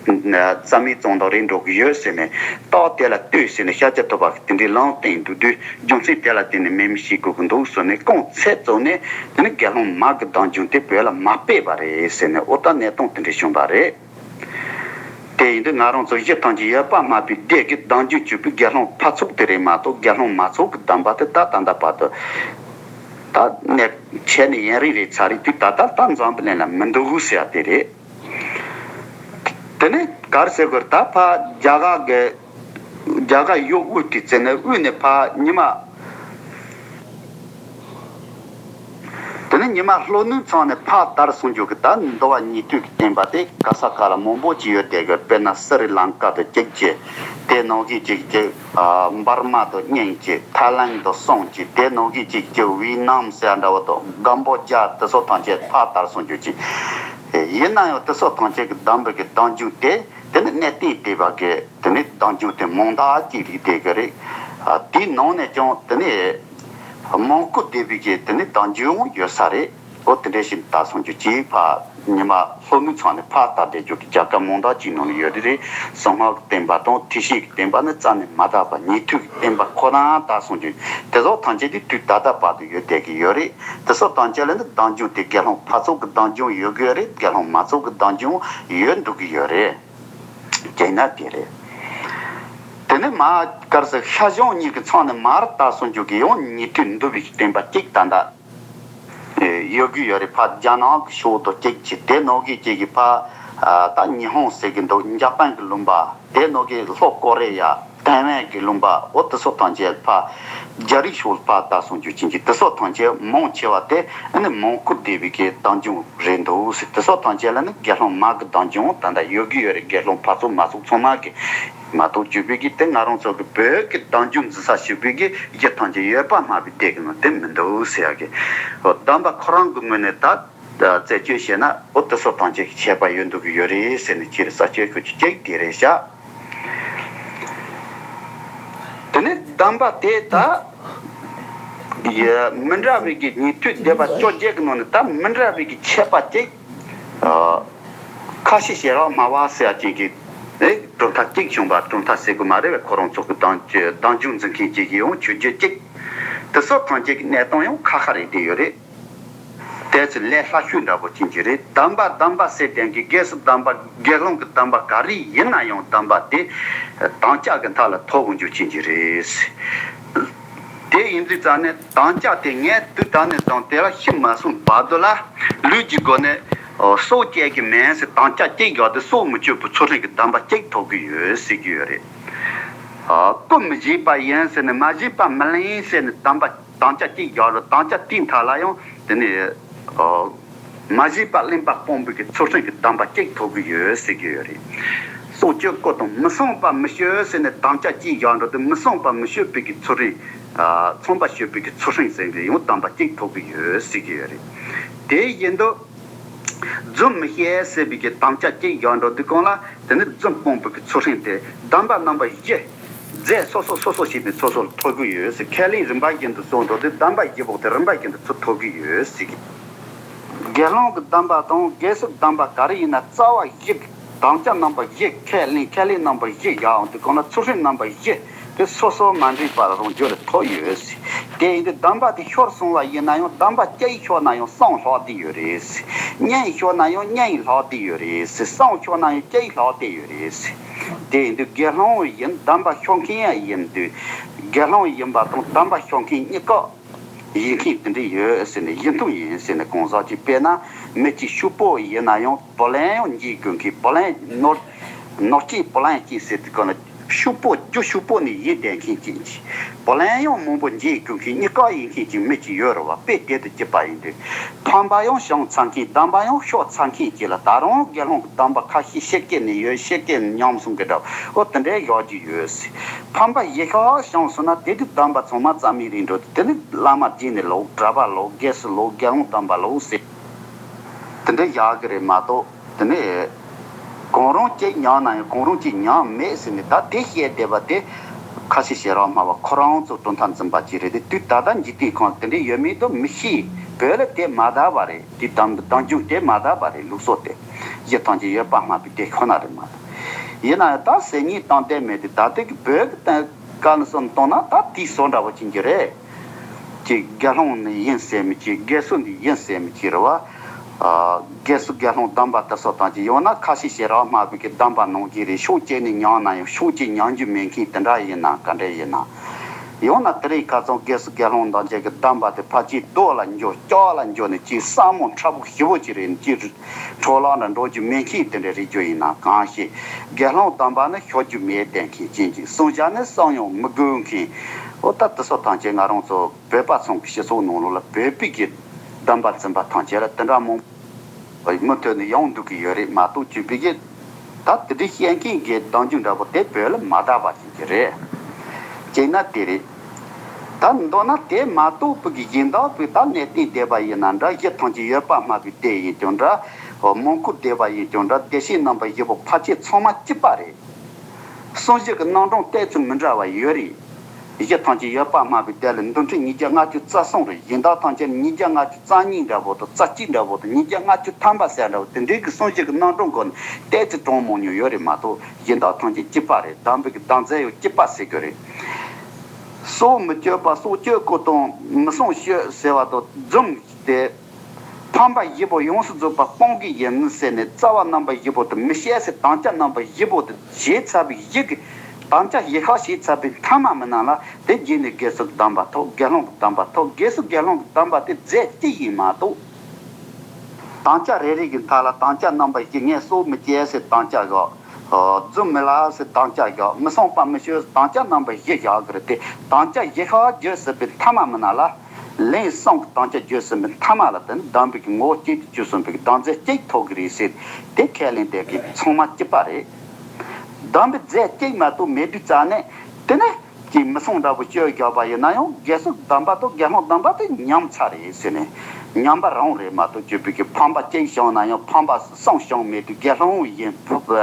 རྩ་མེད་བཙོང་དང་རེད་འགྲོ་གི་ཡོད་ཟེར་ནས་རྟགས་དེ་ལ་ལྟོས་ཟེར་ནས་ཤཱཀྱ་ཐུབ་པ་གིས་དེ་འདྲའི་ལུང་བསྟན་འདུག་དུས་རྒྱུ་མཚན་དེ་ལ་བརྟེན་ནས་མེད་མི་བྱེད་དགོས་གི་འདུག་ཟེར་ནས་རྐང་ཚད་བཙུགས་ནས་དེ་ནི་དགེ་སློང་མ་གི་གདམས་རྒྱུད་དེ་བོད་ལ་མ་སྤེལ་བ་རེད་ཟེར་ནས་ཨོ་ད་གནས་སྟངས་དེ་འདྲ་བྱུང་བ་རེད། དེ་ཡིན་དུས་ང་རང་ཚོ་གཞི་ཐམས་ཅད་ཡོད་པ་སྨྲ་བའི་སྡེ་གི་གདུང་རྒྱུད་གཅིག་པུའི་དགེ་སློང་ཕར་ཚུགས་དེ་རེད་མ་གཏོགས། དགེ་སློང་མར་ཚུགས་ཀྱི་གདམས་པ་དེ་ད་ད་ལྟ་བར་དུ་ད་ནས་བྱས་ནས་ཡུན་རིང་རེད་ཚར་རེད་དུས། ད་ལྟ་ད་འཛམ་བུ་གླིང་ལ་མི་འདུག་ཟེར་ཡ་དེ་རེད། དེ་ནས་ག་རེ་ཟེར་དགོས་རེད། ད་ཕར་རྒྱ་གར་གི་རྒྱ་གར་ཡུལ་དབུས་དེ་བརྩིས་ནས་དབུས་ནས་ཕར་ཉི་མ། དེ་ནས་ཉི་མ་ལྷོ་ནུབ་མཚམས་ནས་ཕར་དར་སོང་རྒྱུ་གི་ད་འདུལ་བ་ཉན་ཐོས་ཀྱི་བསྟན་པ་དེ་ག་ས་ག་ལ་མང་པོ་ཅིག་ཡོད་བསྡད་ཀྱི། དཔེར་ན་སི་རི་ལང་ཀ་དང་གཅིག་བྱས། དེ་ནང་བཞིན་གཅིག་བྱས། ཨ། འབར་མ་དང་གཉིས་བྱས། ཐའི་ལན་དང་གསུམ་བྱས། དེ་ནང་བཞིན་གཅིག་བྱས། ཝི་ནམ་ཟེར་འདྲ་བོ་དང་། གམ་བོ་ཇ་དེ་ཚོ་ཐམས་ཅད་ཕར་དར་སོང་རྒྱུ་ཅིག་ཡིན་ན་ཡང་དེ་ཚོ་ཐམས་ཅད་ཀྱི་གདམས་པའི་གི་གདུང་རྒྱུད་དེ། དེ་ནི་གནས་བརྟན་སྡེ་པ་གི་དེ་ནི་གདུང་རྒྱུད་དེ་མང་དག་ཅིག་རེད་བསྡད་ཀྱི་རེད། ཨ། དེའི་ནང་ནས་ཀྱང་དེ་ནི་མོན་གྷོ་སྡེ་པའི་གི་དེ་ནི་གདུང་རྒྱུད་ཡང་ཡོད་ས་རེད། འོ། དེ་འདྲ་ཞིག་དར་སོང་རྒྱུ་ཅིག་ཕར་ཉི་མ་ལྷོ་ནུབ་མཚམས་ནས་ཕར་དར་བསྡད་རྒྱུ་གི་རྒྱལ་ཁབ་མང་དག་ཅིག་ནང་ལ་ཡོད་དེ་རེད། གསང་སྔགས་ཀྱི་བསྟན་པ་དང་ཐེག་ཆེན་གྱི་བསྟན་པ་ནི་རྩ་ནས་མ་དར་བར་ཉན་ཐོས་ཀྱི་བསྟན་པ་ཁོ་རང་དར་སོང་རྒྱུ་དེ་ཚོ་ཐམས་ཅད་དེ་དུས་ད་ལྟ་བར་དུ་ཡོད་བསྡད་ཀྱི་ཡོད་རེད། དེ་ཚོ་ཐམས་ཅད་ལ་ནི་གདུང་རྒྱུད་དེ་དགེ་སློང་ཕར་ཚུགས་ཀྱི་གདུང་རྒྱུད་ཡོད་ཀྱི་ཡོད་རེད། དགེ་སློང་མར་ཚུགས་ཀྱི་གདུང་རྒྱུད་ཡོད་འགྲོ་གི་ཡོད་རེད། དེས་ན་དེ་རེད། དེ་ནས་མར་ག་རེ་ཟེར། ཤར་བྱང་གཉིས་ཀྱི་མཚམས་ནས་མར་དར་སོང་རྒྱུ་གི་ཡང་ཉན་ཐོས་འདུལ་བའི་བསྟན་པ་གཅིག་ད་ལྟ་ཡོད་ཀྱི་ཡོད་རེད། ཕར་རྒྱ་ནག་གི་ཕྱོགས་དང་གཅིག་བྱས། དེ་ནང་བཞིན་གཅིག་གི་ཕར། ཨ། ད་ཉི་ཧོང་ཟེར་གྱི་འདུག་འཇར་པན་གྱི་ལུང་པ། དེ་ནང་གི་ལྷོ་ཀོ་རི་ཡ། ཐའེ་ཝན་གྱི་ལུང་པ། འོ། དེ་ཚོ་ཐམས་ཅད་ཕར་རྒྱ་རིགས་ཕྱོགས་ལ་ཕར་དར་སོང་རྒྱུ་ཅན་གྱི་དེ་ཚོ་ཐམས་ཅད་མང་ཆེ་བ་དེ་ཨ་ནི་མོན་གྷོ་སྡེ་པའི་གི་གདུང་རྒྱུད་རེད་འདུག་ཟེར། དེ་ཚོ་ཐམས་ཅད་ལ་ནི་དགེ་སློང་མ་གི་གདུང་རྒྱུད་ད་ལྟ་ཡོད་ཀྱི་ཡོད་རེད། དགེ་སློང་ཕར་ཚུགས་མར་ཚུགས་ཚང་མ་གི་མ་གཏོགས། བརྒྱུད་པའི་གི་དེ་ང་རང་ཚོ་གི་བོད་ཀྱི་གདུང་རྒྱུད་འཛིན་ས་ཞུགས་པའི་གི་གཞི་ཐམས་ཅད་ཡོད་པ་སྨྲ་བའི་སྡེ་གི་ནང་དེ་མི་འདུག་ཟེར་ཡ་གི། འོ། གདམས་པ་ཁོ་རང་གི་ངོས་ནས་ད་རྩད་གཅོད་བྱས་ན། འོ། དེ་ཚོ་ཐམས་ཅད་ཀྱི་ཁྱད་པར་ཡོད་འདུག་གི་ཡོད་རེད་ཟེར་ནས་ཁྱེད་རང་རྩད་གཅོད་ཞུ་རྒྱུ་གཅིག་དེ་རེད་ཤག་དེ་ནས་གདམས་པ་དེ་ད་ཡ་མི་འདྲ་བའི་གི་ཉན་ཐོས་སྡེ་པ་བཅོ་བརྒྱད་ཀྱི་ནང་ནས་ད་མི་འདྲ་བའི་གི་ཆད་པ་གཅིག་ཨ། ཁ་ཆེ་ཤེས་རབ་སྨྲ་བ་ཟེར་ཡ་ཅིག་གི། ཨེ། གྲུབ་མཐའ་གཅིག་བྱུང་བ། གྲུབ་མཐའ་ཟེར་དགོས་མ་རེད་པས། ཁོ་རང་ཚོ་གི་གདུང་གདུང་རྒྱུད་འཛིན་མཁན་གཅིག་གི་ཡང་ཆོས་བརྒྱུད་གཅིག་དེ་ཚོ་ཐམས་ཅད་ཀྱི་གནས་སྟངས་ཡང་ཁ་ཁ་རེད་བསྡད་ཡོད་རེད། དེ་ཚོ་ལས་སླ་ཤོས་འདྲ་པོ་ཅན་གྱི་རེད། གདམས་པ་གདམས་པ་ཟེར་དེང་གི་སྒོས་སུ་གདམས་པ་དགེ་སློང་གི་གདམས་པ་ག་རེ་ཡིན་ན་ཡང་གདམས་པ་དེ་དམ་བཅའ་གི་མཐའ་ལ་ཐོབ་འོང་རྒྱུ་ཅན་གྱི་རེད། དེ་ཡིན་དུས་ཙང་ནས་དམ་བཅའ་དེ་ངས་དུས་ད་ནས་བཟུང་དེ་ལ་ཤི་མ་སོང་བར་དུ་ལ་ལུས་ཀྱི་སྒོ་ནས་སྲོག་བཅད་ཀྱི་མིན་ཟེར་དམ་བཅའ་གཅིག་བཞག་སྟེ། སྲོག་མི་གཅོད་པའི་ཚུལ་ཁྲིམས་ཀྱི་གདམས་པ་གཅིག་ཐོབ་ཀྱི་ཡོད་ཟེར་གྱི་ཡོད་རེད། ཨ། སྐུ་མི་བཞེས་པ་ཡིན་ཟེར་ནས་མ་བཞེས་པ་མི་ལེན་ཟེར་ནས་གདམས་པ་དམ་བཅའ་གཅིག་བཞག་རུང་། དམ་བཅའ་དེའི་མཐའ་ལ་ཡང་དེ་ནས། ཨ། མ་བཞེས་པ་ལེན་པ་སྤོང་བའི་གི་ཚུལ་ཁྲིམས་ཀྱི་གདམས་པ་གཅིག་ཐོབ་ཀྱི་ཡོད་ཟེར་གྱི་ཡོད་རེད། སྲོག་གཅོད་དགོས་དང་། མི་བསྲུང་བ་མི་གཅོད་ཟེར་ནས་དམ་བཅའ་གཅིག་བཞག་འགྲོ་དུས། མི་བསྲུང་བ་མི་གཅོད་པའི་གི་ཚུལ་ཁྲིམས། ཨ། ཚངས་པ་སྤྱོད་པའི་གི་ཚུལ་ཁྲིམས་ཟེར་ནས་ཡང་གདམས་པ་གཅིག་ཐོབ་ཀྱི་ཡོད་ཟེར་གྱི་ཡོད་རེད། དེ་བཞིན་དུ་རྫུན་མི་བཤད་ཟེར་བའི་གི་དམ་བཅའ་གཅིག་བཞག་འགྲོ་དུས་སྒང་ལ། དེ་ནི་རྫུན་སྤོང་བའི་གི་ཚུལ་ཁྲིམས་དེ་གདམས་པ་རྣམ་པ་བཞི། རྫས་སོ་སོ་སོ་སོ་བྱས་ནས་སོ་སོ་ལ་ཐོབ་ཀྱི་ཡོད་ཟེར། ཁས་ལེན་རིམ་པ་བཞིན་དུ་སོང་འགྲོ་དུས་གདམས་པ་བཞི་པོ་དེ་རིམ་པ་བཞིན་དུ་ཚུར་ཐོབ་ཀྱི་ཡོད་ཟེར་གྱི། དགེ་སློང་གི་གདམས་པ་དང་སྒོས་སུ་གདམས་པ་ག་རེ་ཡིན་ན། རྩ་བ་བཞི། དམ་བཅའ་རྣམ་པ་བཞི། ཁས་ལེན། ཁས་ལེན་རྣམ་པ་བཞི་བཞག་འོང་དུས་སྒང་ལ་ཚུལ་ཁྲིམས་རྣམ་པ་བཞི་དེ་སོ་སོ་མ་འདྲེས་པར་རང་རྒྱུད་ལ་ཐོབ་ཡོད་ཟེར། དེ་ཡིན་དུས་གདམས་པ་དེ་ཤོར་སོང་བ་ཡིན་ན་ཡང་། གདམས་པ་གཅིག་ཤོར་ན་ཡང་གསུམ་ལྷག་བསྡད་ཡོད་རེད་ཟེར། གཉིས་ཤོར་ན་ཡང་གཉིས་ལྷག་བསྡད་ཡོད་རེད་ཟེར། གསུམ་ཤོར་ན་ཡང་གཅིག་ལྷག་བསྡད་ཡོད་རེད་ཟེར། དེ་ཡིན་དུས་དགེ་སློང་ཡིན། གདམས་པ་ཤོར་མཁན་ཡང་ཡིན་དུས། དགེ་སློང་ཡིན་པ་དང་གདམས་པ་ཤོར་མཁན་གཉིས་ཀ་ཡིན་མཁན་དེ་འདྲ་ཡོད་ཟེར་ནས། ཡིན་སྟངས་ཡིན་ཟེར་ནས། གང་ཟག་ཅིག་དཔེར་ན་མི་གཅིག་ཕྱུག་པོ་ཡིན་ན་ཡང་བུ་ལོན་ཡང་འཇལ་དགོས་མཁན། བུ་ལོན་ནོར་ནོར་སྐྱེས་བུ་ལོན་སྐྱེས་ཟེར་དུས་སྒང་ལ། ཕྱུག་པོ་རྒྱུ་ཕྱུག་པོ་ནས་ཡིན་བསྡད་མཁན་ཅིག་བུ་ལོན་ཡང་མང་པོ་འཇལ་དགོས་མཁན་གཉིས་ཀ་ཡིན་མཁན་ཅིག་མི་གཅིག་ཡོད་རེད་བ། དཔེ་དེ་དང་གཅིག་པ་ཡིན་དུས། ཕམ་པ་ཡང་བྱུང་ཚར་མཁན། གདམས་པ་ཡང་ཤོར་ཚར་མཁན་ཅིག་ལ། ད་རུང་དགེ་སློང་གི་གདམས་པ་ཁ་ཤས་ཕྱི་རྒྱལ་ནས་ཡོད། ཕྱི་རྒྱལ་ནས་ཉམས་སོང་གི་འདྲ་བོ། འོ། དེ་འདྲའི་ཡོད་ཀྱི་ཡོད་ཟེར། ཕམ་པ་ཡེ་ཤེས་བྱུང་སོང་ན། དེ་དུས་གདམས་པ་ཚང་མ་རྩ་མེད་རེད་འགྲོ་དུས། དེ་ནི་བླ་མ་རྗེས་ནས་ལོག་གྲྭ་པ་ལོག་གེ་སར་ལོག་དགེ་སློང་དམ་པ་ལོག་ཟེར། དེ་འདྲ་བཞག་གི་རེད་མ་གཏོགས། དེ་ནས་གང་རུང་གཅིག་ཉམས་ན་ཡང་གང་རུང་གཅིག་ཉམས་མེད་ཟེར་ནས། ད་དེ་བཤད་བསྡད་པ་དེ་ཁ་ཆེ་ཤེས་རབ་སྨྲ་བ་ཁོ་རང་ཚོ་གྲུབ་མཐའ་འཛིན་པ་ཅིག་རེད་དེ། དུས་ད་ལྟ་འཇིག་རྟེན་ཁམས་དེ་འདྲ་ཡོད་མེད་དུ་མི་ཤེས། བོད་ལ་དེ་མ་དར་བ་རེད། དེ་གདམས་གདུང་རྒྱུད་དེ་མ་དར་བ་རེད། ལུགས་སྲོལ་དེ་གཞི་ཐམས་ཅད་ཡོད་པ་སྨྲ་བའི་དེ་ཁོ་ན་རེད་མ་གཏོགས། ཡིན་ན་ཡང་ད་ཟེར་སྙིང་གཏོང་བསྡད་མེད་དེ། ད་ལྟའི་གི་བོད་ཀྱི་སྟེང་བཀའ་ནས་སུ་གཏོང་ན་ད་དེའི་བཟོ་འདྲ་བོ་ཅན་གྱི་རེད། ཅིག་དགེ་སློང་ནི་ཡིན་ཟེར་མི་ཅིག་དགེ་སློང་འདི་ཡིན་ཟེར་མི་ཅིག་རེད་བ། ཨ། དགེ་ཚུལ་དགེ་སློང་སྡོམ་པ་དེ་ཚོ་དང་གཅིག་ཡང་ན་ཁ་ཤས་ཤེས་རབ་སྨྲ་བའི་གི་སྡོམ་པ་གནང་གི་རེད། ཕྱོགས་གཅིག་ནས་མྱངས་ན་ཡང་ཕྱོགས་གཅིག་མྱང་རྒྱུ་མེད་མཁན་དེ་འདྲ་ཡིན་ན་ག་འདྲ་ཡིན་ན། ཡང་ན་དེ་རིང་ཁ་སང་དགེ་ཚུལ་དགེ་སློང་དང་གཅིག་གི་སྡོམ་པ་དེ་ཕལ་ཆེར་རྡོ་ལ་འགྱུར་ལྕགས་ལ་འགྱུར་ནས་གཅིག་སྲ་མོ་མཁྲེགས་པོ་ཞེ་པོ་ཅིག་རེད། གཅིག་འཕྲོ་བརླག་འདྲ་འགྲོ་རྒྱུ་མེད་མཁན་དེ་འདྲ་རེད་རྒྱུ་ཡིན་ན་གང་ཤེས། དགེ་སློང་སྡོམ་པ་ནི་ཤོར་རྒྱུ་མེད་བསྡད་མཁན་ཅན་གཅིག་སྲུང་བྱ་ནི་བསམ་ཡང་མི་དགོས་མཁན། འོ་ད་དེ་ཚོ་ཐམས་ཅད་ང་རང་ཚོ་བོད་པ་ཚང་གི་སྤྱི་ཚོགས་ནང་ལོགས་ལ་བོད་པའི་གི་སྡོམ་པ་འཛིན་པ་ཐམས་ཅད་ལ་དེ་འདྲ་མང་པོ་མུ་མཐུད་ནས་ཡོང་འདུག་གི་ཡོད་རེད་མ་གཏོགས་བཅོས་པའི་གི་ད་དེ་འདྲའི་བཤད་མཁན་གི་གདེང་རྒྱུ་འདྲ་པོ་དེ་བོད་ལ་མ་དར་བ་ཅིག་གི་རེད། བྱས་ན་དེ་རེད། ད་མདོར་ན་དེ་མ་གཏོགས་བོད་ཀྱི་གཞན་དག་བོད་ད་གནས་བརྟན་སྡེ་པ་ཡིན་ན་འདྲ། གཞི་ཐམས་ཅད་ཡོད་པར་སྨྲ་བའི་སྡེ་ཡིན་ཀྱང་འདྲ། མོན་གྷོ་སྡེ་པ་ཡིན་ཀྱང་འདྲ། སྡེ་བཤེས་རྣམ་པ་བཞི་པོ་ཕལ་ཆེར་ཚང་མ་གཅིག་པ་རེད། གསུང་བཤད་ཀྱི་རྣམ་གྲངས་ཏོག་ཙམ་མི་འདྲ་བ་ཡོད་རེད། གཞི་ཐམས་ཅད་ཡོད་པར་སྨྲ་བའི་སྡེ་ལ་འདུལ་ཁྲིམས་ཉིས་བརྒྱ་ལྔ་བཅུ་རྩ་གསུམ་རེད། གཞན་དག་ཐམས་ཅད་ཉིས་བརྒྱ་ལྔ་བཅུ་རྩ་གཉིས་འདྲ་པོ་དང་རྩ་གཅིག་འདྲ་པོ་དང་ཉིས་བརྒྱ་ལྔ་བཅུ་ཐམ་པ་ཟེར་འདྲ་པོ་དེ་འདྲའི་གི་གསུང་བཤད་ཀྱི་རྣམ་གྲངས་སྒོ་ནས་ཏོག་ཙམ་གྲངས་མང་ཉུང་ཡོད་རེད་མ་གཏོགས་གཞན་དག་ཐམས་ཅད་གཅིག་པ་རེད། སྡོམ་པའི་གི་སྡོམ་རྫས་ཡང་གཅིག་པ་ཟེར་དགོས་རེད། སྲོག་མི་གཅོད་པ་སྲོག་གཅོད་དགོས་དང་མི་གསུང་གཅོད་ཟེར་བ་དང་རྫུན་ཏེ། ཕམ་པ་བཞི་པོ་ཡོངས་སུ་རྫོགས་པ་སྤང་གི་ཡིན་ཟེར་ནས་རྩ་བ་རྣམ་པ་བཞི་པོ་དང་མི་བཤད་ཟེར་དམ་བཅའ་རྣམ་པ་བཞི་པོ་དང་བྱས་ཚར་བའི་གཞི་གི་དམ་བཅའ་བཞི་ཤོག་བྱས་ཚར་བའི་མཐའ་མ་མིན་ན་ལ་དེ་རྗེས་ནས་དགེ་ཚུལ་གྱི་སྡོམ་པ་ཐོབ། དགེ་སློང་གི་སྡོམ་པ་ཐོབ། དགེ་ཚུལ་དགེ་སློང་གི་སྡོམ་པ་དེ་རྫས་གཅིག་ཡིན་མ་གཏོགས། དམ་བཅའ་རེ་རེ་གི་མཐའ་ལ་དམ་བཅའ་རྣམ་པ་བཞི། ངས་སྲོག་མི་གཅོད་ཟེར་དམ་བཅའ་བཞག་རྫུན་མི་སླབ་ཟེར་དམ་བཅའ་བཞག་མི་གསུང་པ་མི་སྤྱོད་ཟེར་དམ་བཅའ་རྣམ་པ་བཞི་བཞག་གི་རེད་དེ། དམ་བཅའ་བཞི་ཤོག་བརྗོད་ཟིན་པའི་མཐའ་མ་མིན་ན་ལ། ལན་གསུམ་གྱི་དམ་བཅའ་བརྗོད་ཟིན་པའི་མཐའ་མ་ལ་དེ་ནི་སྡོམ་པའི་གི་ངོ་བོ་གཅིག་ཏུ་གྱུར་སོང་བའི་གི་སྡོམ་རྫས་གཅིག་ཐོབ་གི་རེད་ཟེར། དེ་ཁས་ལེན་དེ་གི་ཚང་མ་གཅིག་པ་རེད། སྡོམ་པའི་རྫས་གཅིག་མ་གཏོགས་མེད་དུས་ཙང་ནས་དེ་ནི་ཀྱི་མི་གསུང་འདྲ་པོ་སྤྱོད་བཞག་པ་ཡིན་ན་ཡང་དགེ་ཚུལ་སྡོམ་པ་དང་དགེ་སློང་སྡོམ་པ་དེ་ཉམས་ཚར་རེད་ཟེར་ནས། ཉམས་པ་རང་རེད་མ་གཏོགས་བཅོས་པའི་གི་ཕམ་པ་གཅིག་བྱུང་ན་ཡང་ཕམ་པ་གསུམ་བྱུང་མེད་དུས་དགེ་སློང་ཡིན། ཕུ་བ།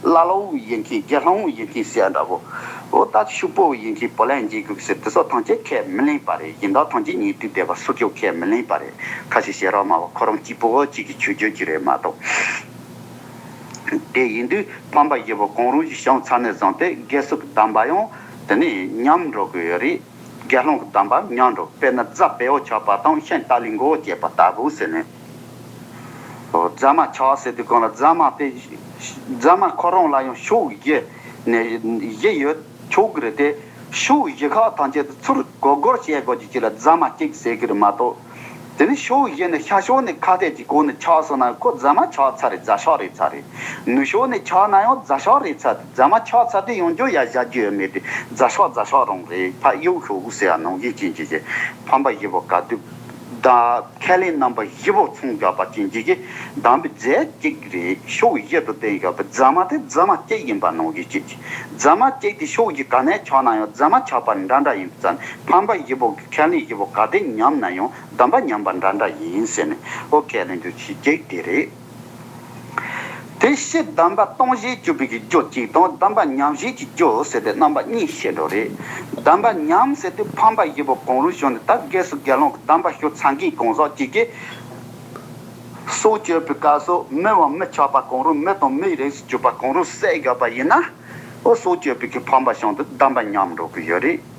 ཀླ་ཀློ་ཡིན་མཁན་དགེ་སློང་ཡིན་མཁན་ཟེར་འདྲ་པོ། འོ་ད་ཕྱུག་པོ་ཡིན་མཁན་བུ་ལོན་འཇལ་དགོས་ཟེར་དེ་ཚོ་ཐམས་ཅད་ཁས་མི་ལེན་པ་རེད། གཞན་དག་ཐམས་ཅད་ཉན་ཐོས་སྡེ་པ་སུ་ཀྱང་ཁས་མི་ལེན་པ་རེད། ཁ་ཤས་ཤེས་རབ་སྨྲ་བ་ཁོ་རང་གཅིག་པོ་གཅིག་གི་ཆོས་བརྗོད་ཀྱི་རེད་མ་གཏོགས། དེ་ཡིན་དུས་ཕམ་པ་བཞི་པོ་གང་རུང་ཞིག་བྱུང་ཚར་ནས་བཟུང་སྟེ་དགེ་ཚུལ་གྱི་སྡོམ་པ་ཡང་དེ་ནས་ཉམས་འགྲོ་གི་ཡོད་རེད། དགེ་སློང་གི་སྡོམ་པའང་ཉམས་འགྲོ། དཔེར་ན་རྫ་བལ་པོ་ཆགས་པ་དང་ཤིང་ཏ་ལའི་མགོ་བོ་བཅད་པ་ལྟ་བུ་ཟེར་ནས། རྫ་མ་ཆགས་ཟེར་དུས་གང་ལ་རྫ་མ་དེ། རྫ་མ་ཁོ་རང་ལ་ཡང་ཕྱོགས་བཞི་ནས་བཞི་ཡོད་ཆོག་གི་རེད་དེ། ཕྱོགས་བཞི་ཁག་ཐམས་ཅད་དུ་ཚུར་སྒོར་སྒོར་བྱེད་དགོས་ཀྱི་ཅི་ལ་རྫ་མ་གཅིག་ཟེར་གི་རེད་མ་གཏོགས། དེ་ནི་ཕྱོགས་བཞི་ནས་ཤར་ཕྱོགས་ནས་ཁ་གཏད་ཀྱི་སྒོ་ནས་ཆགས་སོང་ན་ཁོ་རྫ་མ་ཆགས་ཚར་རེད། རྫ་ཤོག་རེད་ཚར་རེད། ནུབ་ཕྱོགས་ནས་ཆགས་ན་ཡང་རྫ་ཤོག་རེད་ཚར་དེ། རྫ་མ་ཆགས་ཚར་དེ་ཡོང་རྒྱུ་ཡ་བཞག་རྒྱུ་ཡོད་མེད་དེ། རྫ་ཤོག་རྫ་ཤོག་རང་རེད། ཕ་གཡུག་ཤོག་ཟེར་ཡ་ནང་བཞིན་ཅན་ཅན་ཅན། ཕམ་པ་བཞི་པོ་ག་དུས་ད་ཁས་ལེན་རྣམ་པ་བཞི་པོ་ཚང་བཞག་པ་ཅན་ཅན་གྱི་སྡོམ་པའི་རྫས་གཅིག་རེད། ཕྱོགས་བཞི་དུ་བསྟན་བཞག་པའི་རྫ་མ་དེ་རྫ་མ་གཅིག་ཡིན་པ་ནང་བཞིན་ཅན་ཅན། རྫ་མ་གཅིག་དེ་ཕྱོགས་བཞི་ག་ནས་ཆགས་ན་ཡང་རྫ་མ་ཆགས་པ་འདྲ་འདྲ་ཡིན་ཙང་ཕམ་པ་བཞི་པོ་གི་ཁས་ལེན་བཞི་པོ་ག་དེ་ཉམས་ན་ཡང་སྡོམ་པ་ཉམས་པ་འདྲ་འདྲ་ཡིན་ཟེར་ནས་ཨོ་ཁས་ལེན་རྒྱུ་ཞིག་གཅིག་དེ་རེད། དེ་ཕྱིར་སྡོམ་པ་གཏོང་བྱེད་གཅོད་པའི་གི་རྒྱུ་གཅིག་དང་སྡོམ་པ་ཉམས་བྱེད་ཀྱི་རྒྱུ་ཟེར་ཏེ་རྣམ་པ་གཉིས་བཤད་འགྲོ་རེད། སྡོམ་པ་ཉམས་ཟེར་དུས་ཕམ་པ་བཞི་པོ་གང་རུང་བྱུང་ནས་ད་དགེ་ཚུལ་དགེ་སློང་གི་སྡོམ་པ་ཞུ་ཚར་མཁན་གང་ཟག་གཅིག་གིས། སྲོག་གཅོད་པའི་སྐབས་སུ་མི་དང་མི་ཆགས་པ་གང་རུང་མི་དང་མིའི་རིགས་སུ་གྱུར་པ་གང་རུང་བསད་དགོས་པ་ཡིན་ན། ཨོ་སྲོག་གཅོད་པའི་གི་ཕམ་པ་བྱུང་དུས་སྡོམ་པ་ཉམས་འགྲོ་གི་ཡོད་རེད།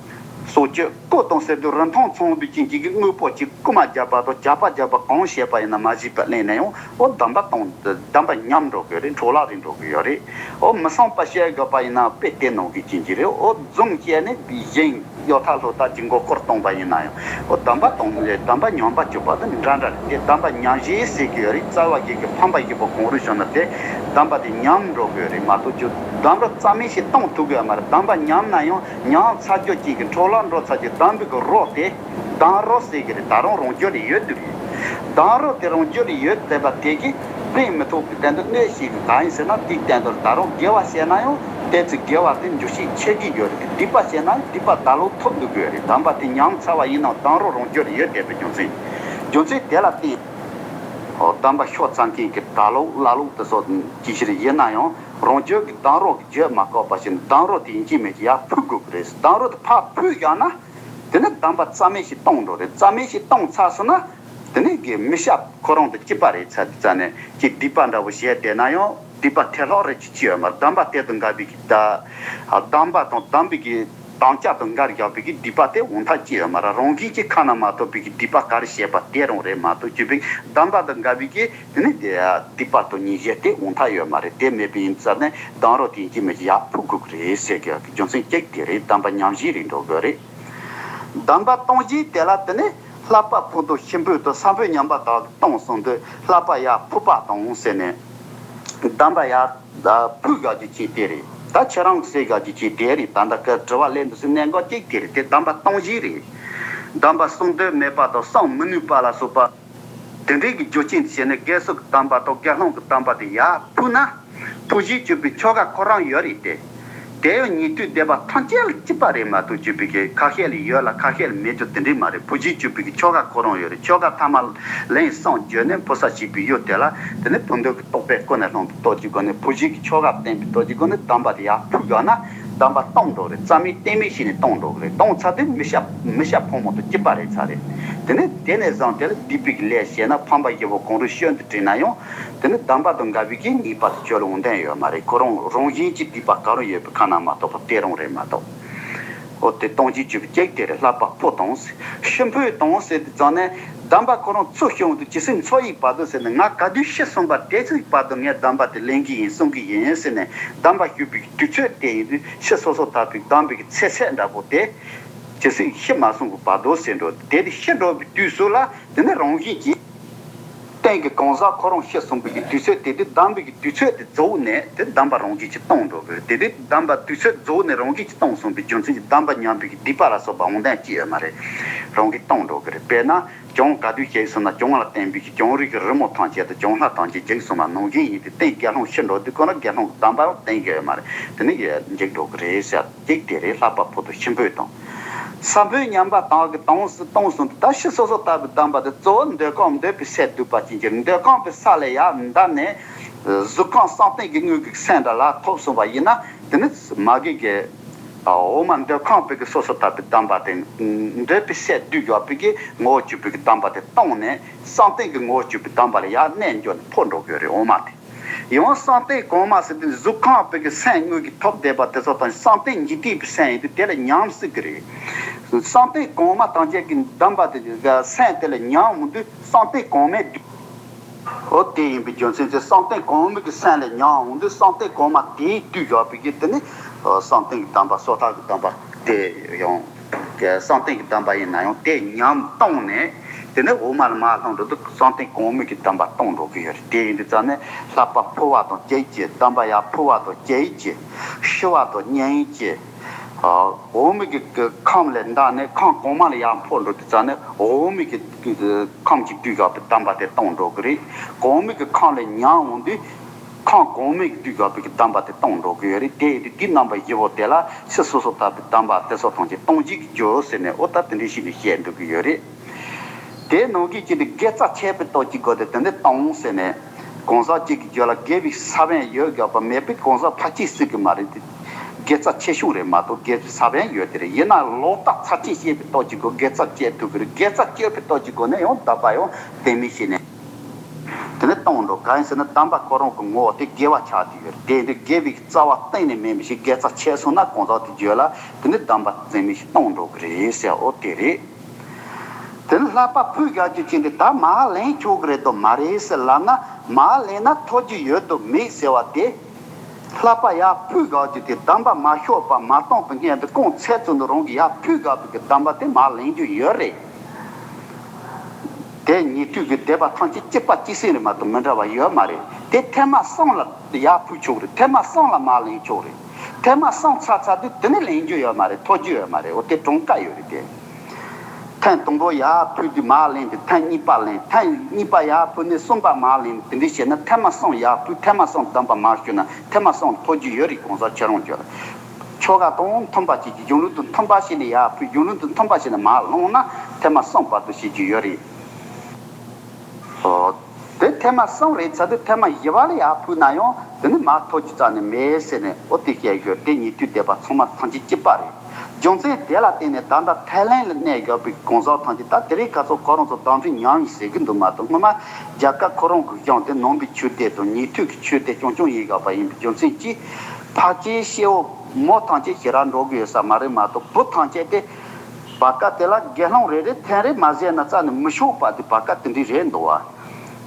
སྲོག་གཅོད་དགོས་དང་ཟེར་དུས་རིན་ཐང་མཚུངས་པའི་ཅན་གཅིག་གི་དངོས་པོ་གཅིག་རྐུ་མ་བརྒྱབ་པ་དང་ཇག་པ་བརྒྱབ་པ་གང་བྱས་པ་ཡིན་ན་མ་གཞི་པ་གླེང་ན་ཡང་ཨོ་སྡོམ་པ་གཏོང་སྡོམ་པ་ཉམས་འགྲོ་གི་ཡོད་རེད། འཕྲོ་བརླག་རེད་འགྲོ་གི་ཡོད་རེད། ཨོ་མི་གསུང་པ་བཤད་དགོས་པ་ཡིན་ན་དཔེ་དེ་ནང་གི་ཅན་གཅིག་རེད། ཨོ་རྫུན་བཤད་ནས་གཞན་གཡོ་ཐབས་ལྷོད་ཐབས་ཀྱི་མགོ་སྐོར་གཏོང་པ་ཡིན་ན་ཡང་ཨོ་སྡོམ་པ་གཏོང་སྡོམ་པ་ཉམས་པ་གཅོད་པ་དང་འདྲ་འདྲ་རེད་དེ། སྡོམ་པ་ཉམས་བྱེད་ཟེར་གི་ཡོད་རེད། རྩ་བ་གི་གི་ཕམ་པ་བཞི་པོ་གང་རུང་བྱུང་ན་དེ་སྡོམ་པ་དེ་ཉམས་འགྲོ་གི་ཡོད་རེད་མ་གཏོགས་ཀྱི་སྡོམ་རོགས་རྩ་མེད་ཞིག་གཏོང་ཐུབ་གི་ཡོད་མ་རེད། སྡོམ་པ་ཉམས་ན་ཡང་ཉམས་ཚར་རྒྱུ་གཅིག་གི་འཕྲོ་བརླག་འགྲོ་ཚར་རྒྱུ་སྡོམ་པའི་གི་རོགས་དེ། སྡོམ་རོགས་ཟེར་གི་རེད། ད་རུང་རང་རྒྱུད་ལ་ཡོད་དུ་རེད། སྡོམ་རོགས་དེ་རང་རྒྱུད་ལ་ཡོད་བསྡད་པ་དེ་གིས་ཕན་མི་ཐོགས་པའི་སྟེང་དུ་གནོད་བྱེད་གི་གང་ཡིན་ཟེར་ན་དེའི་སྟེང་དུ་ད་རུང་དགེ་བ་བྱས་ན་ཡང་དེ་ཚོའི་དགེ་བ་དེ་འཇུག་ཤས་ཆེ་གི་ཡོད་རེད། སྡིག་པ་བྱས་ན་ཡང་སྡིག་པ་ད་ལོག་ཐོབ་འདུག་གི་ཡོད་རེད། སྡོམ་པ་དེ་ཉམས་ཚར་བ་ཡིན་ནའང་སྡོམ་རོགས་རང་རྒྱུད་ལ་ཡོད་བསྡད་པའི་རྒྱུ་མཚན། རྒྱུ་མཚན་དེ་ལ་བརྟེན། ཨོ་སྡོམ་པ་ཤོར་ཚར་མཁན་གྱི་ད་ལོག་ཀླ་ཀློ་དེ་ཚོ་ཅི་ཞིག་ཡིན་ན་ཡང་རང་རྒྱུད་ཀྱི་སྡོམ་རོགས་ཀྱི་རྒྱུད་མ་བཀག་པ་བཞིན་སྡོམ་རོགས་དེ་ཡིན་གཅིག་མིན་གཅིག་ཡར་ཕུད་དགོས་ཀྱི་རེད། སྡོམ་རོགས་དེ་ཕར་ཕུད་བཞག་ན་དེ་ནི་སྡོམ་པ་རྩ་མེད་ཞིག་གཏོང་འགྲོ་རེད། རྩ་མེད་ཞིག་གཏོང་ཚར་སོང་ན་དེ་ནི་གི་མི་ཤ་ཁོ་རང་དུ་སྐྱིད་པ་རེད་ཚར་དུས་ཙ་ནས་ཀྱི་སྡིག་པ་འདྲ་བོ་བྱས་བསྡད་ན་ཡང་སྡིག་པ་ཐལ་ལྷག་རེད་ཅི་ཅི་ཡོད་མ་རེད། སྡོམ་པ་དེ་དང་འགལ་བའི་གི་ད་སྡོམ་པ་དང་སྡོམ་པའི་གི་ད་ རང་རྐྱ་དང་འགལ་བཞག་པའི་གི་སྡིག་པ་དེ་འོང་ཐབས་ཅི་ཡོད་མ་རེད། རང་བཞིན་གྱི་ཁ་ན་མ་ཐོ་བའི་གི་སྡིག་པ་ག་རེ་བྱས་པ་དེ་རང་རེད་མ་གཏོགས་བཅོས་པའི་གདམས་པ་དང་འགལ་བའི་གི་དེ་ནི་དེ་སྡིག་པ་དང་ཉེས་བྱས་དེ་འོང་ཐབས་ཡོད་མ་རེད། དེ་མེད་པའི་ཡིན་ཙང་ནས་གདམས་རོགས་དེ་ཡིན་གྱི་མེད་ཀྱི་ཡར་ཕུལ་དགོས་ཀྱི་རེད་ཟེར་གི་རྒྱུ་མཚན་གཅིག་དེ་རེད། གདམས་པ་ཉམས་བཞེས་རེད་འགྲོ་དགོས་རེད། གདམས་པ་གཏོང་བཞེས་དེ་ལ་དེ་ནི་བསླབ་པ་ཕུད་དང་ཤེས་ཕུད་དང་ས་བོན་ཉམས་པ་དག་གཏོང་གསུངས་དུས་བསླབ་པ་ཡར་ཕུད་པ་དང་ཟེར་ནས་གདམས་པ་ཡར་ཕུལ་དགོས་རྒྱུ་ཅིག་དེ་རེད། ད་ཁྱེད་རང་གིས་ཟེར་དགོས་རྒྱུ་ཅིག་དེ་རེད། ད་ལྟ་སྐད་དྲི་བ་ལན་དུ་སུ་གནད་འགག་གཅིག་དེ་རེད། དེ་གདམས་པ་གཏོང་བཞེས་རེད། གདམས་པ་གསུང་འདོད་མེད་པ་དང་གསུང་མི་ནུས་པ་ལ་སོགས་པ་དེ་འདྲའི་གི་རྒྱུ་རྐྱེན་བྱས་ནས་དགེ་ཚུལ་གྱི་གདམས་པ་དང་དགེ་སློང་གི་གདམས་པ་དེ་ཡར་ཕུལ་ན་ཕུལ་བཞེས་བཅོས་པའི་ཆོ་ག་ཁོ་རང་ཡོད་རེད་དེ། དེ་ཡང་ཉན་ཐོས་སྡེ་པ་ཐམས་ཅད་ལ་གཅིག་པ་རེད་མ་གཏོགས་བཅོས་པའི་གི་ཁ་ཤས་ལ་ཡོད་ལ་ཁ་ཤས་ལ་མེད་རྒྱུ་དེ་འདྲའི་མ་རེད། ཕུལ་བཞེས་བཅོས་པའི་གི་ཆོ་ག་ཁོ་རང་ཡོད་རེད། ཆོ་ག་ཐ་མ་ལན་གསུམ་བརྗོད་ནས་ཕུལ་ས་བྱེད་པའི་ཡུལ་དེ་ལ་དེ་ནི་ཕུད་འདོད་ཀྱི་རྟོག་པས་ཀུན་ནས་བསླངས་པའི་སྟོབས་ཀྱི་སྒོ་ནས་ཕུལ་བཞེས་ཀྱི་ཆོ་ག་བསྟན་པའི་སྟོབས་ཀྱི་སྒོ་ནས་གདམས་པ་དེ་ཡར་ཕུལ་དགོས་ན་གདམས་པ་གཏོང་འགྲོ་རེད། རྩ་མེད་གཏན་མེད་བྱས་ནས་གཏོང་འགྲོ་གི་རེད། གཏོང་ཚར་དུས་མི་ཤ་མི་ཤ་ཕོ་མོ་དང་གཅིག་པ་རེད་ཚར་རེད། དེ་ནས་དེ་ནས་བཟུང་དེ་ལ་སྡིག་པའི་གི་ལས་བྱས་ན་ཕམ་པ་བཞི་པོ་གང་རུང་ཤོར་འདི་བྲིས་ན་ཡང་དེ་ནི་གདམས་པ་དང་འགལ་བའི་གི་ཉེས་པ་དེ་ཁྱོད་ལ་འོང་དོན་ཡོད་མ་རེད། ཁོ་རང་རང་བཞིན་གྱིས་སྡིག་པ་ག་རུང་ཡོད་པའི་ཁ་ན་མ་ཐོ་བ་དེ་རང་རེད་མ་གཏོགས། འོ་དེ་གཏོང་བཞེས་བཅོས་པའི་གཅིག་དེ་རེད། བསླབ་པ་ཕུལ་དང་ཟེར། ཤེས་ཕུད་དང་ཟེར་དུས་ཙང་ནས་གདམས་པ་ཁོ་རང་ཚུར་ཤོང་དུས་ཇི་སྲིད་འཚོ་ཡི་བར་དུ་ཟེར་ནས་ང་ག་དུས་ཤི་སོང་བ་དེ་ཚོའི་བར་དུ་ངས་གདམས་པ་དེ་ལེན་གྱི་ཡིན་གསུང་གི་ཡིན་ཟེར་ནས་གདམས་པ་ཞུས་པའི་དུས་ཚོད་དེ་ཡིན་དུས་ཤི་སོ་སོ་ཐར་པའི་གདམས་པའི་ཚེ་ཚད་འདྲ་པོ་དེ་ཇི་སྲིད་ཤི་མ་སོང་གི་བར་དུ་ཟེར་འགྲོ། དེ་དེ་ཤི་འགྲོ་བའི་དུས་སུ་ལ་དེ་ནི་རང་བཞིན་གྱིས། རྟེན་གྱི་གང་ཟག་ཁོ་རང་ཤི་སོང་བའི་གི་དུས་ཚོད་དེ་དུས་གདམས་པའི་གི་དུས་ཚོད་དེ་རྫོགས་ནས་དེ་གདམས་པ་རང་བཞིན་གྱིས་གཏོང་འགྲོ་གི་རེད། དེ་དུས་གདམས་པ་དུས་ཚོད་རྫོགས་ནས་རང་བཞིན་གྱིས་གཏོང་སོང་བའི་རྒྱུ་མཚན་གྱིས་གདམས་པ་ཉམས་པའི་གི་སྡིག་པ་ལ་སོགས་པ་འོང་དོན་ཅི་ཡོད་མ་རེད། རང་གིས་གཏོང་འགྲོ་གི་རེད། དཔེར་ན་གྱང་ག་དུས་ཤི་སོང་ན་གྱང་ལ་བརྟེན་པའི་གི་གྱང་རིགས་ཀྱི་རི་མོ་ཐམས་ཅད་དང་གྱང་ལྷ་ཐམས་ཅད་འཇིག་སོང་བ་ནང་བཞིན་ཡིན་ཏེ་རྟེན་དགེ་སློང་ཤི་འགྲོ་དུས་ཁོ་ན་དགེ་སློང་གི་གདམས་པ་བརྟེན་གི་ཡོད་མ་རེད། དེ་ནི་འཇིག་འགྲོ་གི་རེད་ཟེར། གཅིག་དེ་རེད། བསླབ་པ་ཕུད་དང་ཤེས་ཕུད་དང་། ས་བོན་ཉམས་པ་དག་གི་དང་སུ་གཏོང་གསུངས་ཏེ་ད་ཤི་སོ་སོ་ལྟ་བུའི་གདམས་པ་དེ་གཙོ་བོ་འདོད་ཁམས་འདོད་པའི་སས་བསྡུས་པ་ཅན་གྱི་འདོད་ཁམས་པའི་ས་ལས་ཡར་འདར་ནས་གཟུགས་ཁམས་བསམ་གཏན་གྱི་དངོས་ཀྱི་སེམས་འདྲ་ལ་ཐོབ་སོང་བ་ཡིན་ན་དེ་ནི་མ་གི་གི་འོ་མ་འདོད་ཁམས་པའི་གི་སོ་སོ་ལྟ་བུའི་གདམས་པ་དེ་འདོད་པའི་སས་བསྡུས་ཡོད་པའི་གི་ངོ་བོ་བཅུ་པའི་གི་གདམས་པ་དེ་གཏོང་ནས་བསམ་གཏན་གྱི་ངོ་བོ་བཅུ་པའི་གདམས་པ་ལ་ཡར་གནས་འགྱོ་ནས་འཕོ་འགྲོ་དགོས་རེད། འོ་མ་དེ། ཡང་བསམ་གཏན་གོང་མ་ཟེར་དུས་གཟུགས་ཁམས་པའི་གི་སེམས་དངོས་ཀྱི་ཐོབ་བསྡད་པ་དེ་ཚོ་དང་བསམ་གཏན་འཇིག་རྟེན་པའི་སེམས་ཡིན་དུས་དེ་ལ་ཉམས་སྲིད་ཀྱི་རེད། བསམ་གཏན་གོང་མ་དང་བཅས་ཀྱི་གདམས་པ་དེ་གི་སེམས་དེ་ལ་ཉམས་འོང་དུས་བསམ་གཏན་གོང་མའི་བསྡུས། འོ་དེ་ཡིན་པའི་རྒྱུ་མཚན་དེ་བསམ་གཏན་གོང་མའི་གི་སེམས་ལ་ཉམས་འོང་དུས་བསམ་གཏན་གོང་མ་དེའི་བསྡུས་ཡོད་པའི་གི་དེ་ནི་བསམ་གཏན་གྱི་གདམས་པ་སོ་ཐར་གྱི་གདམས་པ་དེ་ཡང་བསམ་གཏན་གྱི་གདམས་པ་ཡིན་ན་ཡང་དེ་ཉམས་བཏང་ནས། དེ་ནས་འོ་མ་ལ་མར་ལྷུང་འགྲོ་དུས་བསམ་གཏན་གོང་མའི་གི་གདམས་པ་གཏོང་འགྲོ་གི་ཡོད་རེད། དེ་ཡིན་དུས་ཙང་ནས་བསླབ་པ་ཕུལ་བ་དང་བཅས་ཀྱི་གདམས་པ་ཡར་ཕུལ་བ་དང་བཅས་ཀྱི་ཤི་བ་དང་མཉམ་གྱི་འོ་མའི་གི་ཁམས་ལས་འདར་ནས་ཁམས་གོང་མ་ལ་ཡར་འཕོ་འགྲོ་དུས་ཙང་ནས་འོ་མའི་གི་ཁམས་ཀྱི་བསྡུས་ཡོད་པའི་གདམས་པ་དེ་གཏོང་འགྲོ་གི་རེད། གོང་མའི་གི་ཁམས་ལས་ཉམས་འོང་དུས། ཁམས་གོང་མའི་བསྡུས་ཡོད་པའི་གི་གདམས་པ་དེ་གཏོང་འགྲོ་གི་ཡོད་རེད། དེ་ཡིན་དུས་འདི་རྣམ་པ་བཞི་པོ་དེ་ལ་ཕྱི་སོ་སོ་ལྟ་བུའི་གདམས་པ་དེ་ཚོ་ཐམས་ཅད་གཏོང་བྱེད་ཀྱི་རྒྱུ་ཟེར་ནས་འོ་ད་དེ་འདྲའི་ཞིག་ནས་བཤད་འགྲོ་གི་ཡོད་རེད། དེ་ནང་གི་ཅིག་དེ་དགེ་རྩ་ཆེ་བའི་སྟོབས་ཀྱི་སྒོ་དེ་དེ་འདྲ་གཏོང་ཟེར་ནས་གང་ཟག་གཅིག་གི་རྒྱུད་ལ་དགེ་བའི་ས་བོན་ཡོད་དགོས་པ་མེད་པའི་གང་ཟག་ཕལ་ཆེར་སྲིད་ཀྱི་མ་རེད་དེ། དགེ་རྩ་ཆེ་ཆུང་རེད་མ་གཏོགས་དགེ་བའི་ས་བོན་ཡོད་དེ་རེད། ཡིན་ན་ལོག་ལྟ་ཚབས་ཆེན་བྱེད་པའི་སྟོབས་ཀྱི་སྒོ་དགེ་རྩ་བཅད་ཐུབ་ཀྱི་རེད། དགེ་རྩ་བཅད་པའི་སྟོབས་ཀྱི་སྒོ་ནས་ཡང་དག་པ་ཡང་དེ་མི་ཤེས་ནས། དེ་ནས་གཏོང་འགྲོ་གང་ཡིན་ཟེར་ན་གདམས་པ་ཁོ་རང་གི་ངོ་བོ་དེ་དགེ་བ་ཆགས་ཀྱི་ཡོད་རེད། དེ་འདི་དགེ་བའི་རྩ་བ་གཏན་ནས་མེད་མི་ཞིག་དགེ་རྩ་ཆེ་སོང་ན་གང་ཟག་དེ་རྒྱུད་ལ་དེ་ནི་གདམས་པ་འཛིན་མི་ཞིག་གཏོང་འགྲོ་གི་རེད་ཟེར། འོ་དེ་རེད། དེ་ནི་བསླབ་པ་ཕུལ་དགོས་རྒྱུ་ཅན་དེ་ད་མར་ལེན་ཆོག་གི་རེད་དོ་མ་རེད་ཟེར་ལབ་ན་མར་ལེན་ན་ཐོབ་རྒྱུ་ཡོད་དོ་མེད་ཟེར་བ་དེ། བསླབ་པ་ཡར་ཕུལ་དགོས་རྒྱུ་དེ་གདམས་པ་མ་ཤོར་བ་མ་གཏོང་བའི་སྔོན་དུ་གང་ཚད་ཙམ་དུ་རང་གིས་ཡར་ཕུལ་དགོས་པའི་གི་གདམས་པ་དེ་མར་ལེན་རྒྱུ་ཡོད་རེད། དེ་ཉན་ཐོས་ཀྱི་སྡེ་པ་ཐམས་ཅད་གཅིག་པ་གཅིག་སེ་རེད་མ་གཏོགས་མི་འདྲ་བ་ཡོད་མ་རེད། དེ་ཐེངས་མ་གསུམ་ལ་ཡར་ཕུལ་ཆོག་རེད། ཐེངས་མ་གསུམ་ལ་མར་ལེན་ཆོག་རེད། ཐེངས་མ་གསུམ་ཚར་ཚར་དུས་དེ་ནས་ལེན་རྒྱུ་ཡོད་མ་རེད། ཐོབ་རྒྱུ་ཡོད་མ་རེད། འོ་དེ་གྲངས་ཀ་ཡོད་རེད་དེ། ཐེངས་དང་པོ་ཡར་ཕུལ་དུས་མར་ལེན་དུས་ཐེངས་གཉིས་པ་ལེན། ཐེངས་གཉིས་པ་ཡར་ཕུལ་ནས་གསུམ་པ་མར་ལེན། དེ་འདྲ་བྱས་ན་ཐེངས་མ་གསུམ་ཡར་ཕུལ། ཐེངས་མ་གསུམ་གདམས་པ་མར་ཞུས་ན་ཐེངས་མ་གསུམ་ཐོབ་རྒྱུ་ཡོད་རེད། གང་ཟག་ཁྱེད་རང་ཁྱོད་ལ། ཆོ་ག་དང་མཐུན་པ་བྱེད་རྒྱུ། གཞུང་ལུགས་དང་མཐུན་པ་བྱས་ནས་ཡར་ཕུལ། གཞུང་ལུགས་དང་མཐུན་པ་བྱས་ནས་མར་ལོངས་ན་ཐེངས་མ་གསུམ་བར་དུ་བྱེད་རྒྱུ་ཡོད་རེད། ཨོ། དེ་ཐེངས་མ་གསུམ་རེད་ཚར་དུས་ཐེངས་མ་བཞི་པ་ལ་ཡར་ཕུལ་ན་ཡང་དེ་ནི་མར་ཐོབ་རྒྱུ་རྩ་ནས་མེད་ཟེར་ནས་འོ་དེ་བཤད་ཡོད། དེ་ཉན་ཐོས་སྡེ་པ་ཚང་མ་ཐམས་ཅད་གཅིག་པ་རེད། རྒྱུ་མཚན་དེ་ལ་བརྟེན་ནས་ད་ལྟ་ཐའི་ལེན་ལ་གནས་ཡོད་པའི་གང་ཟག་ཐམས་ཅད་ད་དེ་རིང་ཁ་སང་ཁོ་རང་ཚོ་བརྡ་འཕྲིན་ཉམས་ཡིན་ཟེར་གི་འདུག་མ་གཏོགས་སྔོན་མ་རྒྱ་གར་ཁོ་རང་གི་གཞུང་དེ་ནང་པའི་ཆོས་སྡེ་དང་ཉན་ཐོས་ཀྱི་ཆོས་སྡེ་རྐྱང་རྐྱང་ཡིན་དགོས་པ་ཡིན་པའི་རྒྱུ་མཚན་གྱིས། ཕལ་ཆེར་སྐྱེ་བོ་མོ་ཐམས་ཅད་ཞེ་དྲག་འགྲོ་གི་ཡོད་ས་མ་རེད་མ་གཏོགས། བུ་ཐམས་ཅད་དེ་བར་སྐབས་དེ་ལ་དགེ་སློང་རེ་རེ་ཐེངས་རེ་མ་བཟས་ན་རྩ་ནས་མི་ཆོག་པ་དེ་བར་སྐབས་དེ་འདྲ་རེད་འདུག་བ།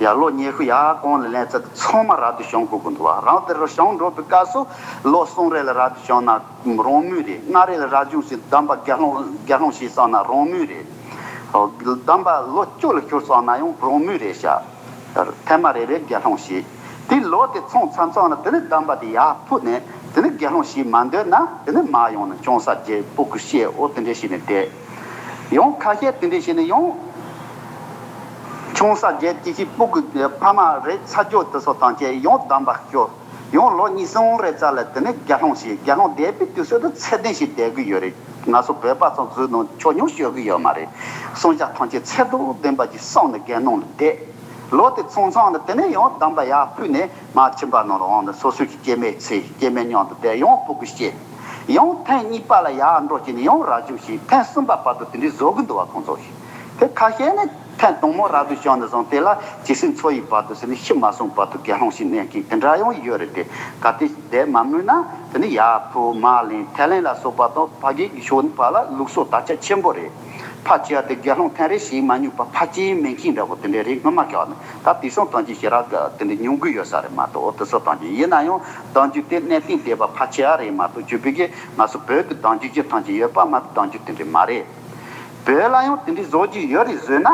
ཡ་ལོ་ཉི་ཤུ་ཡར་གོང་ལ་ལན་ཚ་དེ་ཚང་མ་རབ་ཏུ་བྱུང་དགོས་ཀྱི་འདུག་བ། རང་དེ་རུ་བྱུང་འགྲོ་བའི་སྐབས་སུ་ལོ་གསུམ་རེ་ལ་རབ་ཏུ་བྱུང་ན་རང་མོས་རེད། ལྔ་རེ་ལ་རབ་བྱུང་ཞིག་གདམས་པ་དགེ་སློང་དགེ་སློང་ཞིག་སོང་ན་རང་མོས་རེད། གདམས་པ་ལོ་བཅུ་ལ་གྱུར་སོང་ན་ཡང་རང་མོས་རེད་ཤག། ཐེངས་མ་རེ་རེ་དགེ་སློང་བྱས། དེ་ལོ་དེ་ཚང་ཚར་ཚར་ན་དེ་ནས་གདམས་པ་དེ་ཡར་ཕུལ་ནས་དེ་ནས་དགེ་སློང་བྱེད་མ་འདོད་ན་དེ་ནས་མར་ཡོང་ནས་ཅུང་ཟད་རྗེས་སྤུ་གུ་བཤད། འོ་དེ་འདྲས་བྱས་ནས་བསྡད། ཡང་ཁ་ཤས་དེ་འདྲས་བྱས་ནས་ཡང་ཅུང་ཟད་རྗེས་དེ་བཞིན་སྤུ་གུ་ཕ་མ་རེད་ཚར་རྒྱུ་དེ་ཚོ་ཐམས་ཅད་ཡང་གདམས་པ་སྐྱོར། ཡང་ལོ་གཉིས་གསུམ་རེ་རྩ་ལ་དེ་ནས་དགེ་སློང་བྱས། དགེ་སློང་བསྡད་པའི་དུས་ཚོད་དུ་ཚད་ལྡན་ཞིག་བསྡད་གི་ཡོད་རེད། ང་ཚོ་བོད་པ་ཚོ་ཚོའི་ནང་ཆོས་ཉུང་ཤོད་གི་ཡོད་མ་རེད། བསྲུང་བྱ་ཐམས་ཅད་ཚད་དང་ལྡན་པ་ཞིག་བསྲུངས་ནས་དགེ་སློང་ལ་བསྡད། ལོ་དེ་ཚང་ཚང་ལ་དེ་ནས་ཡང་གདམས་པ་ཡར་ཕུལ་ནས་མར་ཁྱིམ་པ་ནང་ལ་འོང་ནས་སོ་སོའི་གི་སྐྱེ་དམན་ཚེ་སྐྱེ་དམན་མཉམ་དུ་བསྡད། ཡང་སྤུ་གུ་སྐྱེས། ཡང་ཐེངས་གཉིས་པ་ལ་ཡར་འགྲོ་བྱས་ནས་ཡང་རབ་བྱུང་བྱས། ཐེངས་གསུམ་པ་བར་དུ་དེ་འདྲའི་བཟོ་གི་འདུག་བ་ཁོང་ཚོ་ཞིག། དེ་ཁ་ཤས་ནི་ཐེངས་དང་མོ་རབ་ཏུ་བྱུང་ནས་བཟུང་དེ་ལ་ཇི་སྲིད་འཚོ་ཡི་བར་དུ་ཟེར་ནས་ཤི་མ་སོང་བར་དུ་དགེ་སློང་ཞིག་གནས་མཁན་དེ་འདྲ་ཡང་ཡོད་རེད་དེ། གལ་ཏེ་བསྡད་མ་མྱོང་ན་དེ་ནི་ཡར་ཕུལ་མར་ལེན་ཐར་ལེན་ལ་སོགས་པ་དང་ཕ་གི་གི་ཤོག་ནི་བར་ལ་ལུགས་སྲོལ་དར་ཁྱབ་ཆེན་པོ་རེད། ཕལ་ཆེ་བ་དེ་དགེ་སློང་ཐེངས་རེ་ཞིག་མ་མྱོང་པ་ཕལ་ཆེར་མེད་མཁན་འདྲ་པོ་དེ་འདྲ་རེད། སྔོན་མ་ག་བ་ནི་ད་དེང་སང་ཐམས་ཅད་ཞེ་དྲག་དེ་འདྲ་མྱོང་གི་ཡོད་ས་རེད་མ་གཏོགས། འོ་དེ་ཚོ་ཐམས་ཅད་ཡིན་ན་ཡང་གདམས་རྒྱུད་དེ་གནད་དོན་འདས་པ་ཕལ་ཆེ་བ་རེད་མ་གཏོགས། བརྒྱུད་པའི་གི་ང་ཚོ་བོད་དུ་གདམས་རྒྱུད་ཅིག་ཐམས་ཅད་ཡོད་པ་མ་གཏོགས་གདམས་རྒྱུད་དེ་འདྲ་མ་རེད། བོད་ལ་ཡང་དེ་འདྲའི་བཟོ་རྒྱུ་ཡོད་རེད་བཟོས་ན།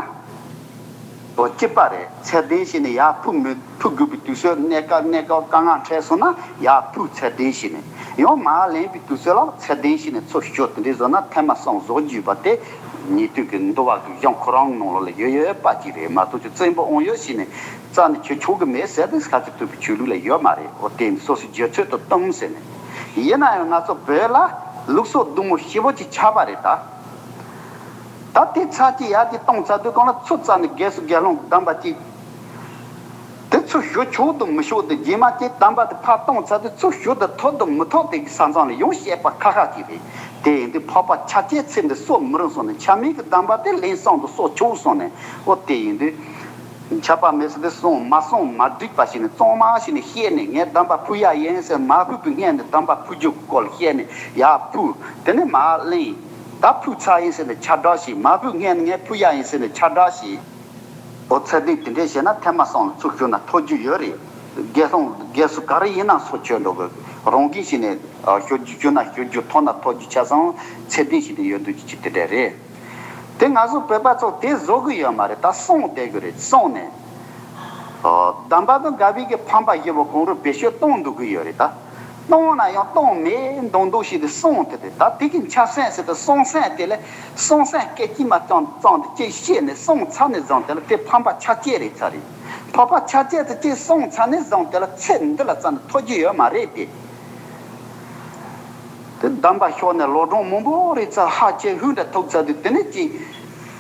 ལོ་གཅིག་པ་རེད། ཚད་ལྡན་བྱས་ནས་ཡར་ཕུལ་མི་ཕུལ་དགོས་པའི་དུས་ཚོད་གནས་སྐབས་གནས་སྐབས་དཀའ་ངལ་འཕྲད་སོང་ན་ཡར་ཕུལ་ཚད་ལྡན་བྱས་ནས། ཡང་མར་ལེན་པའི་དུས་ཚོད་ལ་ཚད་ལྡན་བྱས་ནས་ཚུར་ཞུ། དེ་འདྲའི་བཟོ་ན་ཐེངས་མ་གསུམ་བཟོ་རྒྱུ་ཡོད་པ་དེ་ཉེས་དོན་གྱི་འདུལ་བ་གི་གཞུང་ཁོ་རང་ནང་ལོགས་ལ་ཡོད་ཡོད་པ་ཅིག་རེད་མ་གཏོགས། ཅིག་བཙན་པོ་དབང་ཡོད་བྱས་ནས་རྩ་ནས་ཆོས་ཆོག་གི་མེད་ཟེར་དེ་ཁ་ཚིག་ཐུབ་པའི་ཆོས་ལུགས་ལ་ཡོད་མ་རེད། འོ་དེ་ནི་སོ་སོའི་རྒྱུ་ཚོད་དུ་གཏོང་ཟེར་ནས། ཡིན་ན་ཡང་ང་ཚོ་བོད་ལ་ལུགས་སྲོལ་སྡུག་མོ་ཞེ་པོ་ཅིག་ཆགས་པ་རེད་ད། ད་དེ་ཚར་གཅིག་ཡར་གཅིག་གཏོང་ཚར་དུས་གང་ལ་ཚུར་རྩ་ནས་སྒོས་སུ་དགེ་སློང་གདམས་པ་གཅིག། དེ་ཚུར་ཞུ་ཆོག་དང་མི་ཆོག་དེ་རྗེས་མ་གཅིག་གདམས་པ་དེ་ཕར་གཏོང་ཚར་དུས་ཚུར་ཞུ་དང་ཐོབ་དང་མི་ཐོབ་དེ་གི་ས་མཚམས་ལ་ཡང་བཤད་པ་ཁ་ཁ་ཅིག་རེད། དེ་ཡིན་དུས་འཕགས་པ་ཕྱག་རྒྱའི་ཚེ་འདི་གསོ་མི་རུང་སོང་ནས་ཆ་མེད་ཀྱི་གདམས་པ་དེ་ལེན་སོང་དང་གསོ་ཆོག་སོང་ནས། འོ་དེ་ཡིན་དུས། ཆད་པ་མེད་ས་དེ་གསུངས་མ་གསུངས་མ་འགྲིག་པ་ཞིག་ནས་གཙང་མ་ཞིག་ནས་བཤད་ནས་ངས་གདམས་པ་ཕུལ་ཡ་ཡིན་ཟེར་མ་ཕུལ་པའི་སྔོན་ནས་གདམས་པ་ཕུལ་རྒྱུ་སྐོར་བཤད་ནས་ཡར་ཕུལ། དེ་ནས་མར་ལེན། ད་ཕུལ་ཚར་ཡིན་ཟེར་ནས་ཁྱབ་བསྒྲགས་ཤིག། མ་ཕུལ་སྔོན་ནས་ངས་ཕུལ་ཡ་ཡིན་ཟེར་ནས་ཁྱབ་བསྒྲགས་ཤིག། འོ་ཚད་ལྡན་དེ་འདྲས་བྱས་ན་ཐེངས་མ་གསུམ་ལ་ཚུར་ཞུ་ན་ཐོབ་རྒྱུ་ཡོད་རེད། རྒན་གསུང་རྒན་གསུང་ག་རེ་ཡིན་ན་སོ་ཆོད་འགྲོ་གི། རང་གིས་བྱས་ནས་ཞུ་རྒྱུ་ཞུ་ན་ཞུ་རྒྱུ་ཐོབ་ན་ཐོབ་རྒྱུ་ཆ་ཚང་ཚད་ལྡན་བྱས་ནས་ཡོད་འདུག་ཅིག་དེ་འདྲས་རེད། དེ་ང་ཚོ་བོད་པ་ཚོ་དེ་བཟོ་གི་ཡོད་མ་རེད། ད་གསུངས་བསྡད་གི་རེད། གསུངས་ནས། ཨོ། གདམས་པ་དང་འགལ་བའི་གི་ཕམ་པ་བཞི་པོ་གང་རུང་བེད་སྤྱོད་གཏོང་འདུག་གི་ཡོད་རེད་ད། གཏོང་ན་ཡང་གཏོང་མེད་མདོག་མདོག་བྱས་ཏེ་གསུངས་ཏེ་རེད། ད་དེ་གི་ཆ་སེམས་ཟེར་ཏེ་གསུང་སེམས་དེ་ལས་གསུང་སེམས་སྐད་ཅིག་མ་གཏོང་གཏོང་དེ་ཅིག་བཤད་ནས་གསུངས་ཚར་ནས་བཟུང་དེ་ལ་དེ་ཕམ་པ་ཆ་བཅད་རེད་ཚར་རེད། ཕམ་པ་ཆ་བཅད་དེ་ཅིག་གསུངས་ཚར་ནས་བཟུང་དེ་ལ་ཚེ་འདི་ལ་རྩ་ནས་ཐོབ་རྒྱུ་ཡོད་མ་རེད་དེ། དེ་གདམས་པ་ཤོར་ནས་ལོ་གྲངས་མང་པོ་རེ་ཚར་ཧ་ཅང་ཧུན་འདྲ་ཐུག་ཚར་དུས་དེ་ནས་ཅིག་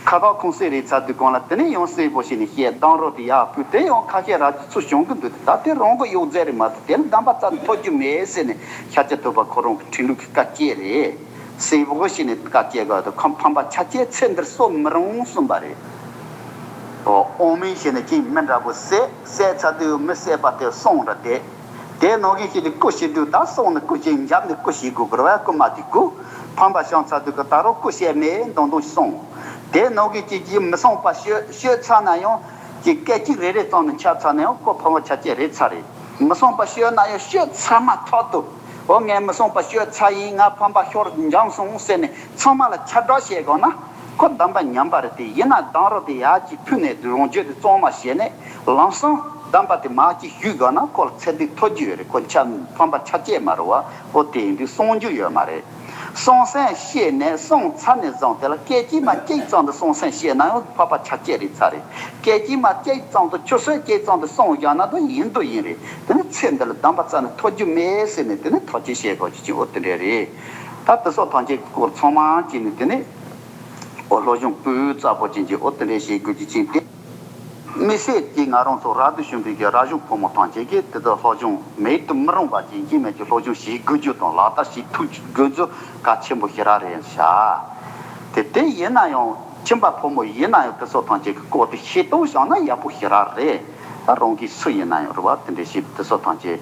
ཁ་ཐག་ཁུང་སེ་རེ་ཚར་དུས་གང་ལ་དེ་ནས་ཡང་གསལ་པོ་བྱས་ནས་བཤད། གདམས་རོགས་དེ་ཡག་པོས་དེ་ཡང་ཁ་ཤས་ར་ཅིག་ཚུར་བྱུང་གི་འདུག་ད་དེ་རང་གི་གཡོ་རྫས་རེད་མ་གཏོགས་དེ་ལ་གདམས་པ་རྩ་ནས་ཐོབ་རྒྱུ་མེད་ཟེར་ནས་ཤཱཀྱ་ཐུབ་པ་ཁོ་རང་གི་ཁྲིམས་ལུགས་ཀྱི་བཀའ་བཅད་རེད། གསལ་པོ་བྱས་ནས་བཀའ་བཅད་དགོས་དུས་ཁམས་ཕམ་པ་ཆ་བཅད་ཚེ་འདིར་གསོ་མི་རུང་གསུངས་པ་རེད། ཨོ། དབང་མེད་བྱས་ནས་ཅིག་མི་འདྲ་པོ་བསད་བསད་ཚར་དུས་མི་བསད་པ་དེ་གསུངས་ར་དེ། དེ་ནང་བཞིན་བྱས་ཏེ་སྐུ་བྱེད་དུས་ད་སོང་ནས་སྐུ་བྱེད་འཇམ་ནས་སྐུ་བྱེད་དགོས་དགོས་ར་བ་སྐུ་མ་དེ་དགོས། ཕམ་པ་བྱུང་ཚར་དུས་ཀྱི་ད་རུང་སྐུ་བྱེད་མེད་མདོག་མདོག་སོང་། དེ་ནང་བཞིན་བྱས་ཀྱི་མི་སོང་པ་ཤོད་ཤོད་ཚར་ན་ཡང་ཀྱི་སྐད་ཅིག་རེ་རེ་ཙམ་ནས་ཆགས་ཚར་ན་ཡང་ཁོ་ཕམ་པ་ཆ་བཅད་རེད་ཚར་རེད། མི་སོང་པ་ཤོད་ན་ཡང་ཤོད་ཚར་མ་ཐག་ཏུ་འོ་ངས་མི་སོང་པ་ཤོད་ཚར་ཡིན། ང་ཕམ་པ་ཤོར་འཇམ་སོང་ཟེར་ནས་ཚང་མ་ལ་ཁྱབ་བསྒྲགས་བྱེད་དགོས་ན། ཁོ་གདམས་པ་ཉམས་པ་རེད་དེ། ཡིན་ན་གདམས་རོགས་དེ་ཡར་གྱིས་ཕུལ་ནས་རང་རྒྱུད་དེ་གཙང་མ་བྱས་ནས་ལམ་སང་གདམས་པ་དེ་མར་གྱིས་ཞུས་དགོས་ན་ཁོ་ལ་ཚེ་སྡིག་ཐོབ་རྒྱུ་ཡོད་རེད། ཁོ་ཆ་ཕམ་པ་ཆ་བཅད་མ་རེད་བ། ཨོ་དེ་ཡིན་དུས་གསང་རྒྱུ་ཡོད་མ་རེད། གསང་སེམས་བཤད་ནས་གསང་ཚར་ནས་བཟུང་དེ་ལ་སྐད་ཅིག་མ་གཅིག་ཙམ་དུ་གསང་སེམས་བཤད་ན་ཡང་ཕམ་པ་ཆ་བཅད་རེད་ཚར་རེད། སྐད་ཅིག་མ་གཅིག་ཙམ་དུ་ཆུད་ཟོས་གཅིག་ཙམ་དུ་གསང་བཞག་ན་དུ་ཡིན་དུ་ཡིན་རེད། དེ་ནི་ཚེ་འདི་ལ་གདམས་པ་རྩ་ནས་ཐོབ་རྒྱུ་མེད་ཟེར་ནས་དེ་ནི་ཐག་གཅོད་བྱེད་དགོས་ཀྱི་ཅིག་ཨོ་དེ་འདྲས་རེད། ད་དེ་སོགས་ཐམས་ཅད་ཀྱི་སྐོར་ཚང་མ་བྱས་ནས་དེ་ནི། ཨོ་སློབ་སྦྱོང་སྤུས་ཚད་པོ་ཅན་གྱི་ཨོ་དེ་འདྲས་བྱེད་དགོས་ཀྱི་ཅིག་སྟེ། དམིགས་བསལ་གྱིས་ང་རང་ཚོ་རབ་ཏུ་བྱུང་བའི་གི་རབ་བྱུང་ཕོ་མོ་ཐམས་ཅད་ཀྱིས་དེ་ཚོ་སློབ་སྦྱོང་མེད་དུ་མི་རུང་བ་ཅན་གྱི་མེད་ཀྱི་སློབ་སྦྱོང་བྱེད་དགོས་རྒྱུ་དང་ལག་བསྟར་བྱེད་ཐུབ་དགོས་རྒྱུ་གལ་ཆེན་པོ་ཞེ་དྲག་རེད་ཤག། དེ་དེ་ཡིན་ན་ཡང་ཁྱིམ་པ་ཕོ་མོ་ཡིན་ན་ཡང་དེ་ཚོ་ཐམས་ཅད་ཀྱི་སྐོར་དེ་ཤེས་རྟོགས་བྱུང་ན་ཡག་པོ་ཞེ་དྲག་རེད། ད་རང་གི་སུ་ཡིན་ན་ཡང་རེད་བ། དེ་འདྲས་བྱེད་དེ་ཚོ་ཐམས་ཅད།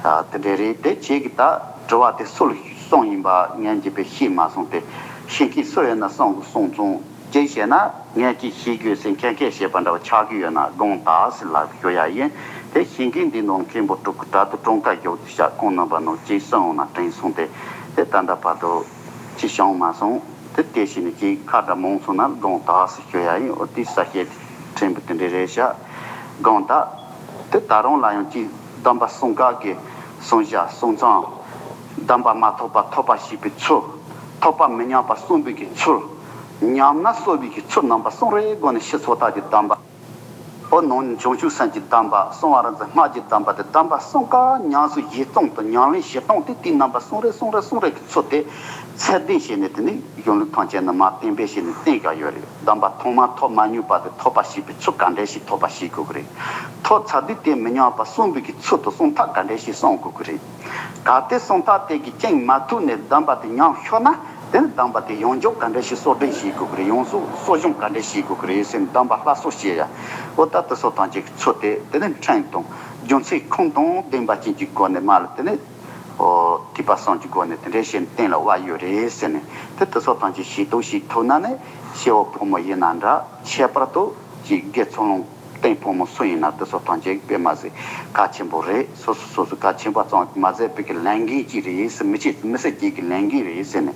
ད་དེ་འདྲ་རེད། དེ་ཁྱེད་ཀྱིས་ད་དྲི་བ་དེ་སུ་ལ་གསུངས་ཡིན་པ་ངས་ཅིག་དཔེ་ཤེས་མ་སོང་སྟེ། ཤེས་མཁན་སུ་ཡོད་ན་གསུང་གསུང་བྱུང་། ཅིག་བྱས་ན་ངས་ཅིག་ཤེས་དགོས་ཟེར་མཁན་སྐད་བཤད་པ་འདྲ་བ་ཆགས་ཀྱི་ཡོད་ན་དགོངས་དག་ཟེར་ལབ་ཞུ་ཡ་ཡིན། དེ་ཤེས་མཁན་འདི་ནང་མཁན་པོ་དྲུག་གི་གྲལ་དུ་གྲངས་ཀ་བཞག་ཚེ་ཁོང་རྣམ་པ་ནང་ཅིག་གསུངས་ཡོང་ན་དྲན་སོང་སྟེ། དེ་ད་ལྟ་བར་དུ་ཅིག་བྱུང་མ་སོང་། དེ་དེ་བཞིན་ནི་ཅིག་ཁ་བརྡ་མང་སོང་ན་དགོངས་དག་ཟེར་ཞུ་ཡ་ཡིན། འོ་དེ་ས་བཤད་ཕྲན་བུ་དེ་འདྲ་རེད་ཤག་དགོངས་དག་དེ་ད་རུང་ལ་ཡང་ཅིག་གདམས་པ་གསུང་སྐབས་ཀྱི་གསུང་བྱ་གསུང་མཚམས། གདམས་པ་མ་ཐོབ་པ་ཐོབ་པ་ཞེས་པའི་ཚུལ། ཐོབ་པ་མི་ཉམས་པ་གསུངས་པའི་གི་ཚུལ། ཉམས་ན་གསོ་བའི་གི་ཚུལ་རྣམ་པ་གསུམ་རེའི་སྒོ་ནས་ཕྱི་སོ་ཐར་གྱི་གདམས་པ། འོ་ནང་བྱང་ཆུབ་སེམས་ཀྱི་གདམས་པ། གསང་བ་རིག་འཛིན་སྔགས་ཀྱི་གདམས་པ་དེ་གདམས་པ་གསུམ་ཀ་ཉམས་སུ་བཞེས་སྟངས་དང་ཉམས་ལེན་བྱེད་སྟངས་དེ་དེའི་རྣམ་པ་གསུམ་རེ་གསུམ་རེ་གསུམ་རེ་གི་ཚུལ་དེ་ཚད་ལྡན་བྱས་ནས། དེ་ནི་གཞུང་ལུགས་ཐམས་ཅད་ནས་མར་གཏན་འབེབས་བྱས་ནས་བསྟན་བཞག་ཡོད་རེད། གདམས་པ་ཐོག་མར་ཐོབ་མ་མྱོང་བ་དེ་ཐོབ་པ་ཞེས་པའི་ཚུལ་ག་འདྲ་ཞིག་ཐོབ་པ་ཞེས་དགོས་ཀྱི་རེད། ཐོབ་ཚར་དུས་དེ་མི་ཉམས་པ་གསུངས་པའི་གི་ཚུལ་དང་གསུང་ཐབས་ག་འདྲ་ཞིག་གསུང་དགོས་ཀྱི་རེད། གལ་ཏེ་གསུང་ཐབས་དེ་གི་རྐྱེན་མ་ཐུག་ནས་གདམས་པ་དེ་ཉམས་ཤོར་ན། དེ་ནི་གདམས་པ་དེ་ཡོངས་རྫོགས་ག་འདྲ་ཞིག་གསོ་སྐྱོང་བྱེད་དགོས་ཀྱི་རེད། ཡོངས་སུ་གསོ་སྦྱོང་ག་འདྲ་བྱེད་དགོས་ཀྱི་རེད་ཟེར་ནས་གདམས་པ་སླར་གསོ་བྱེད་ཡ། འོ་ད་དེ་སོགས་ཐམས་ཅད་ཀྱི་ཚུལ་དེ་དེ་ནི་ཕྲན་དང་རྒྱུ་མཚན་ཁུངས་དང་ལྡན་པ་ཅན་གྱི་སྒོ་ནས་མར་ལ་དེ་ནི། འོ་ཐེག་པ་གསུམ་གྱི་སྒོ་ནས་དེ་འདྲ་བྱས་ནས་གཏན་ལ་དབབ་ཡོད་རེད་ཟེར་ནས། དེ་དེ་སོགས་ཐམས་ཅད་ཤེས་རྟོགས་བྱེད་ཐུབ་ན་ནི་སྐྱེ་བོ་ཕོ་མོ་ཡིན་ན་འདྲ། ཁྱད་པར་དུ་ཅིག་དགེ་ཚུལ་སློང་བསྟེན་ཕོ་མོ་སུ་ཡིན་ན་དེ་སོགས་ཐམས་ཅད་དཔེ་མ་ཟད་གལ་ཆེན་པོ་རེད། སོ་སོ་སོ་སོ་གལ་ཆེན་པོ་ཙམ་མ་ཟད་བོད་ཀྱི་ལས་འགན་ཅིག་རེད་ཟེར། མི་ཆེ་མི་སེར་གྱི་གི་ལས་འགན་རེད་ཟེར་ནས།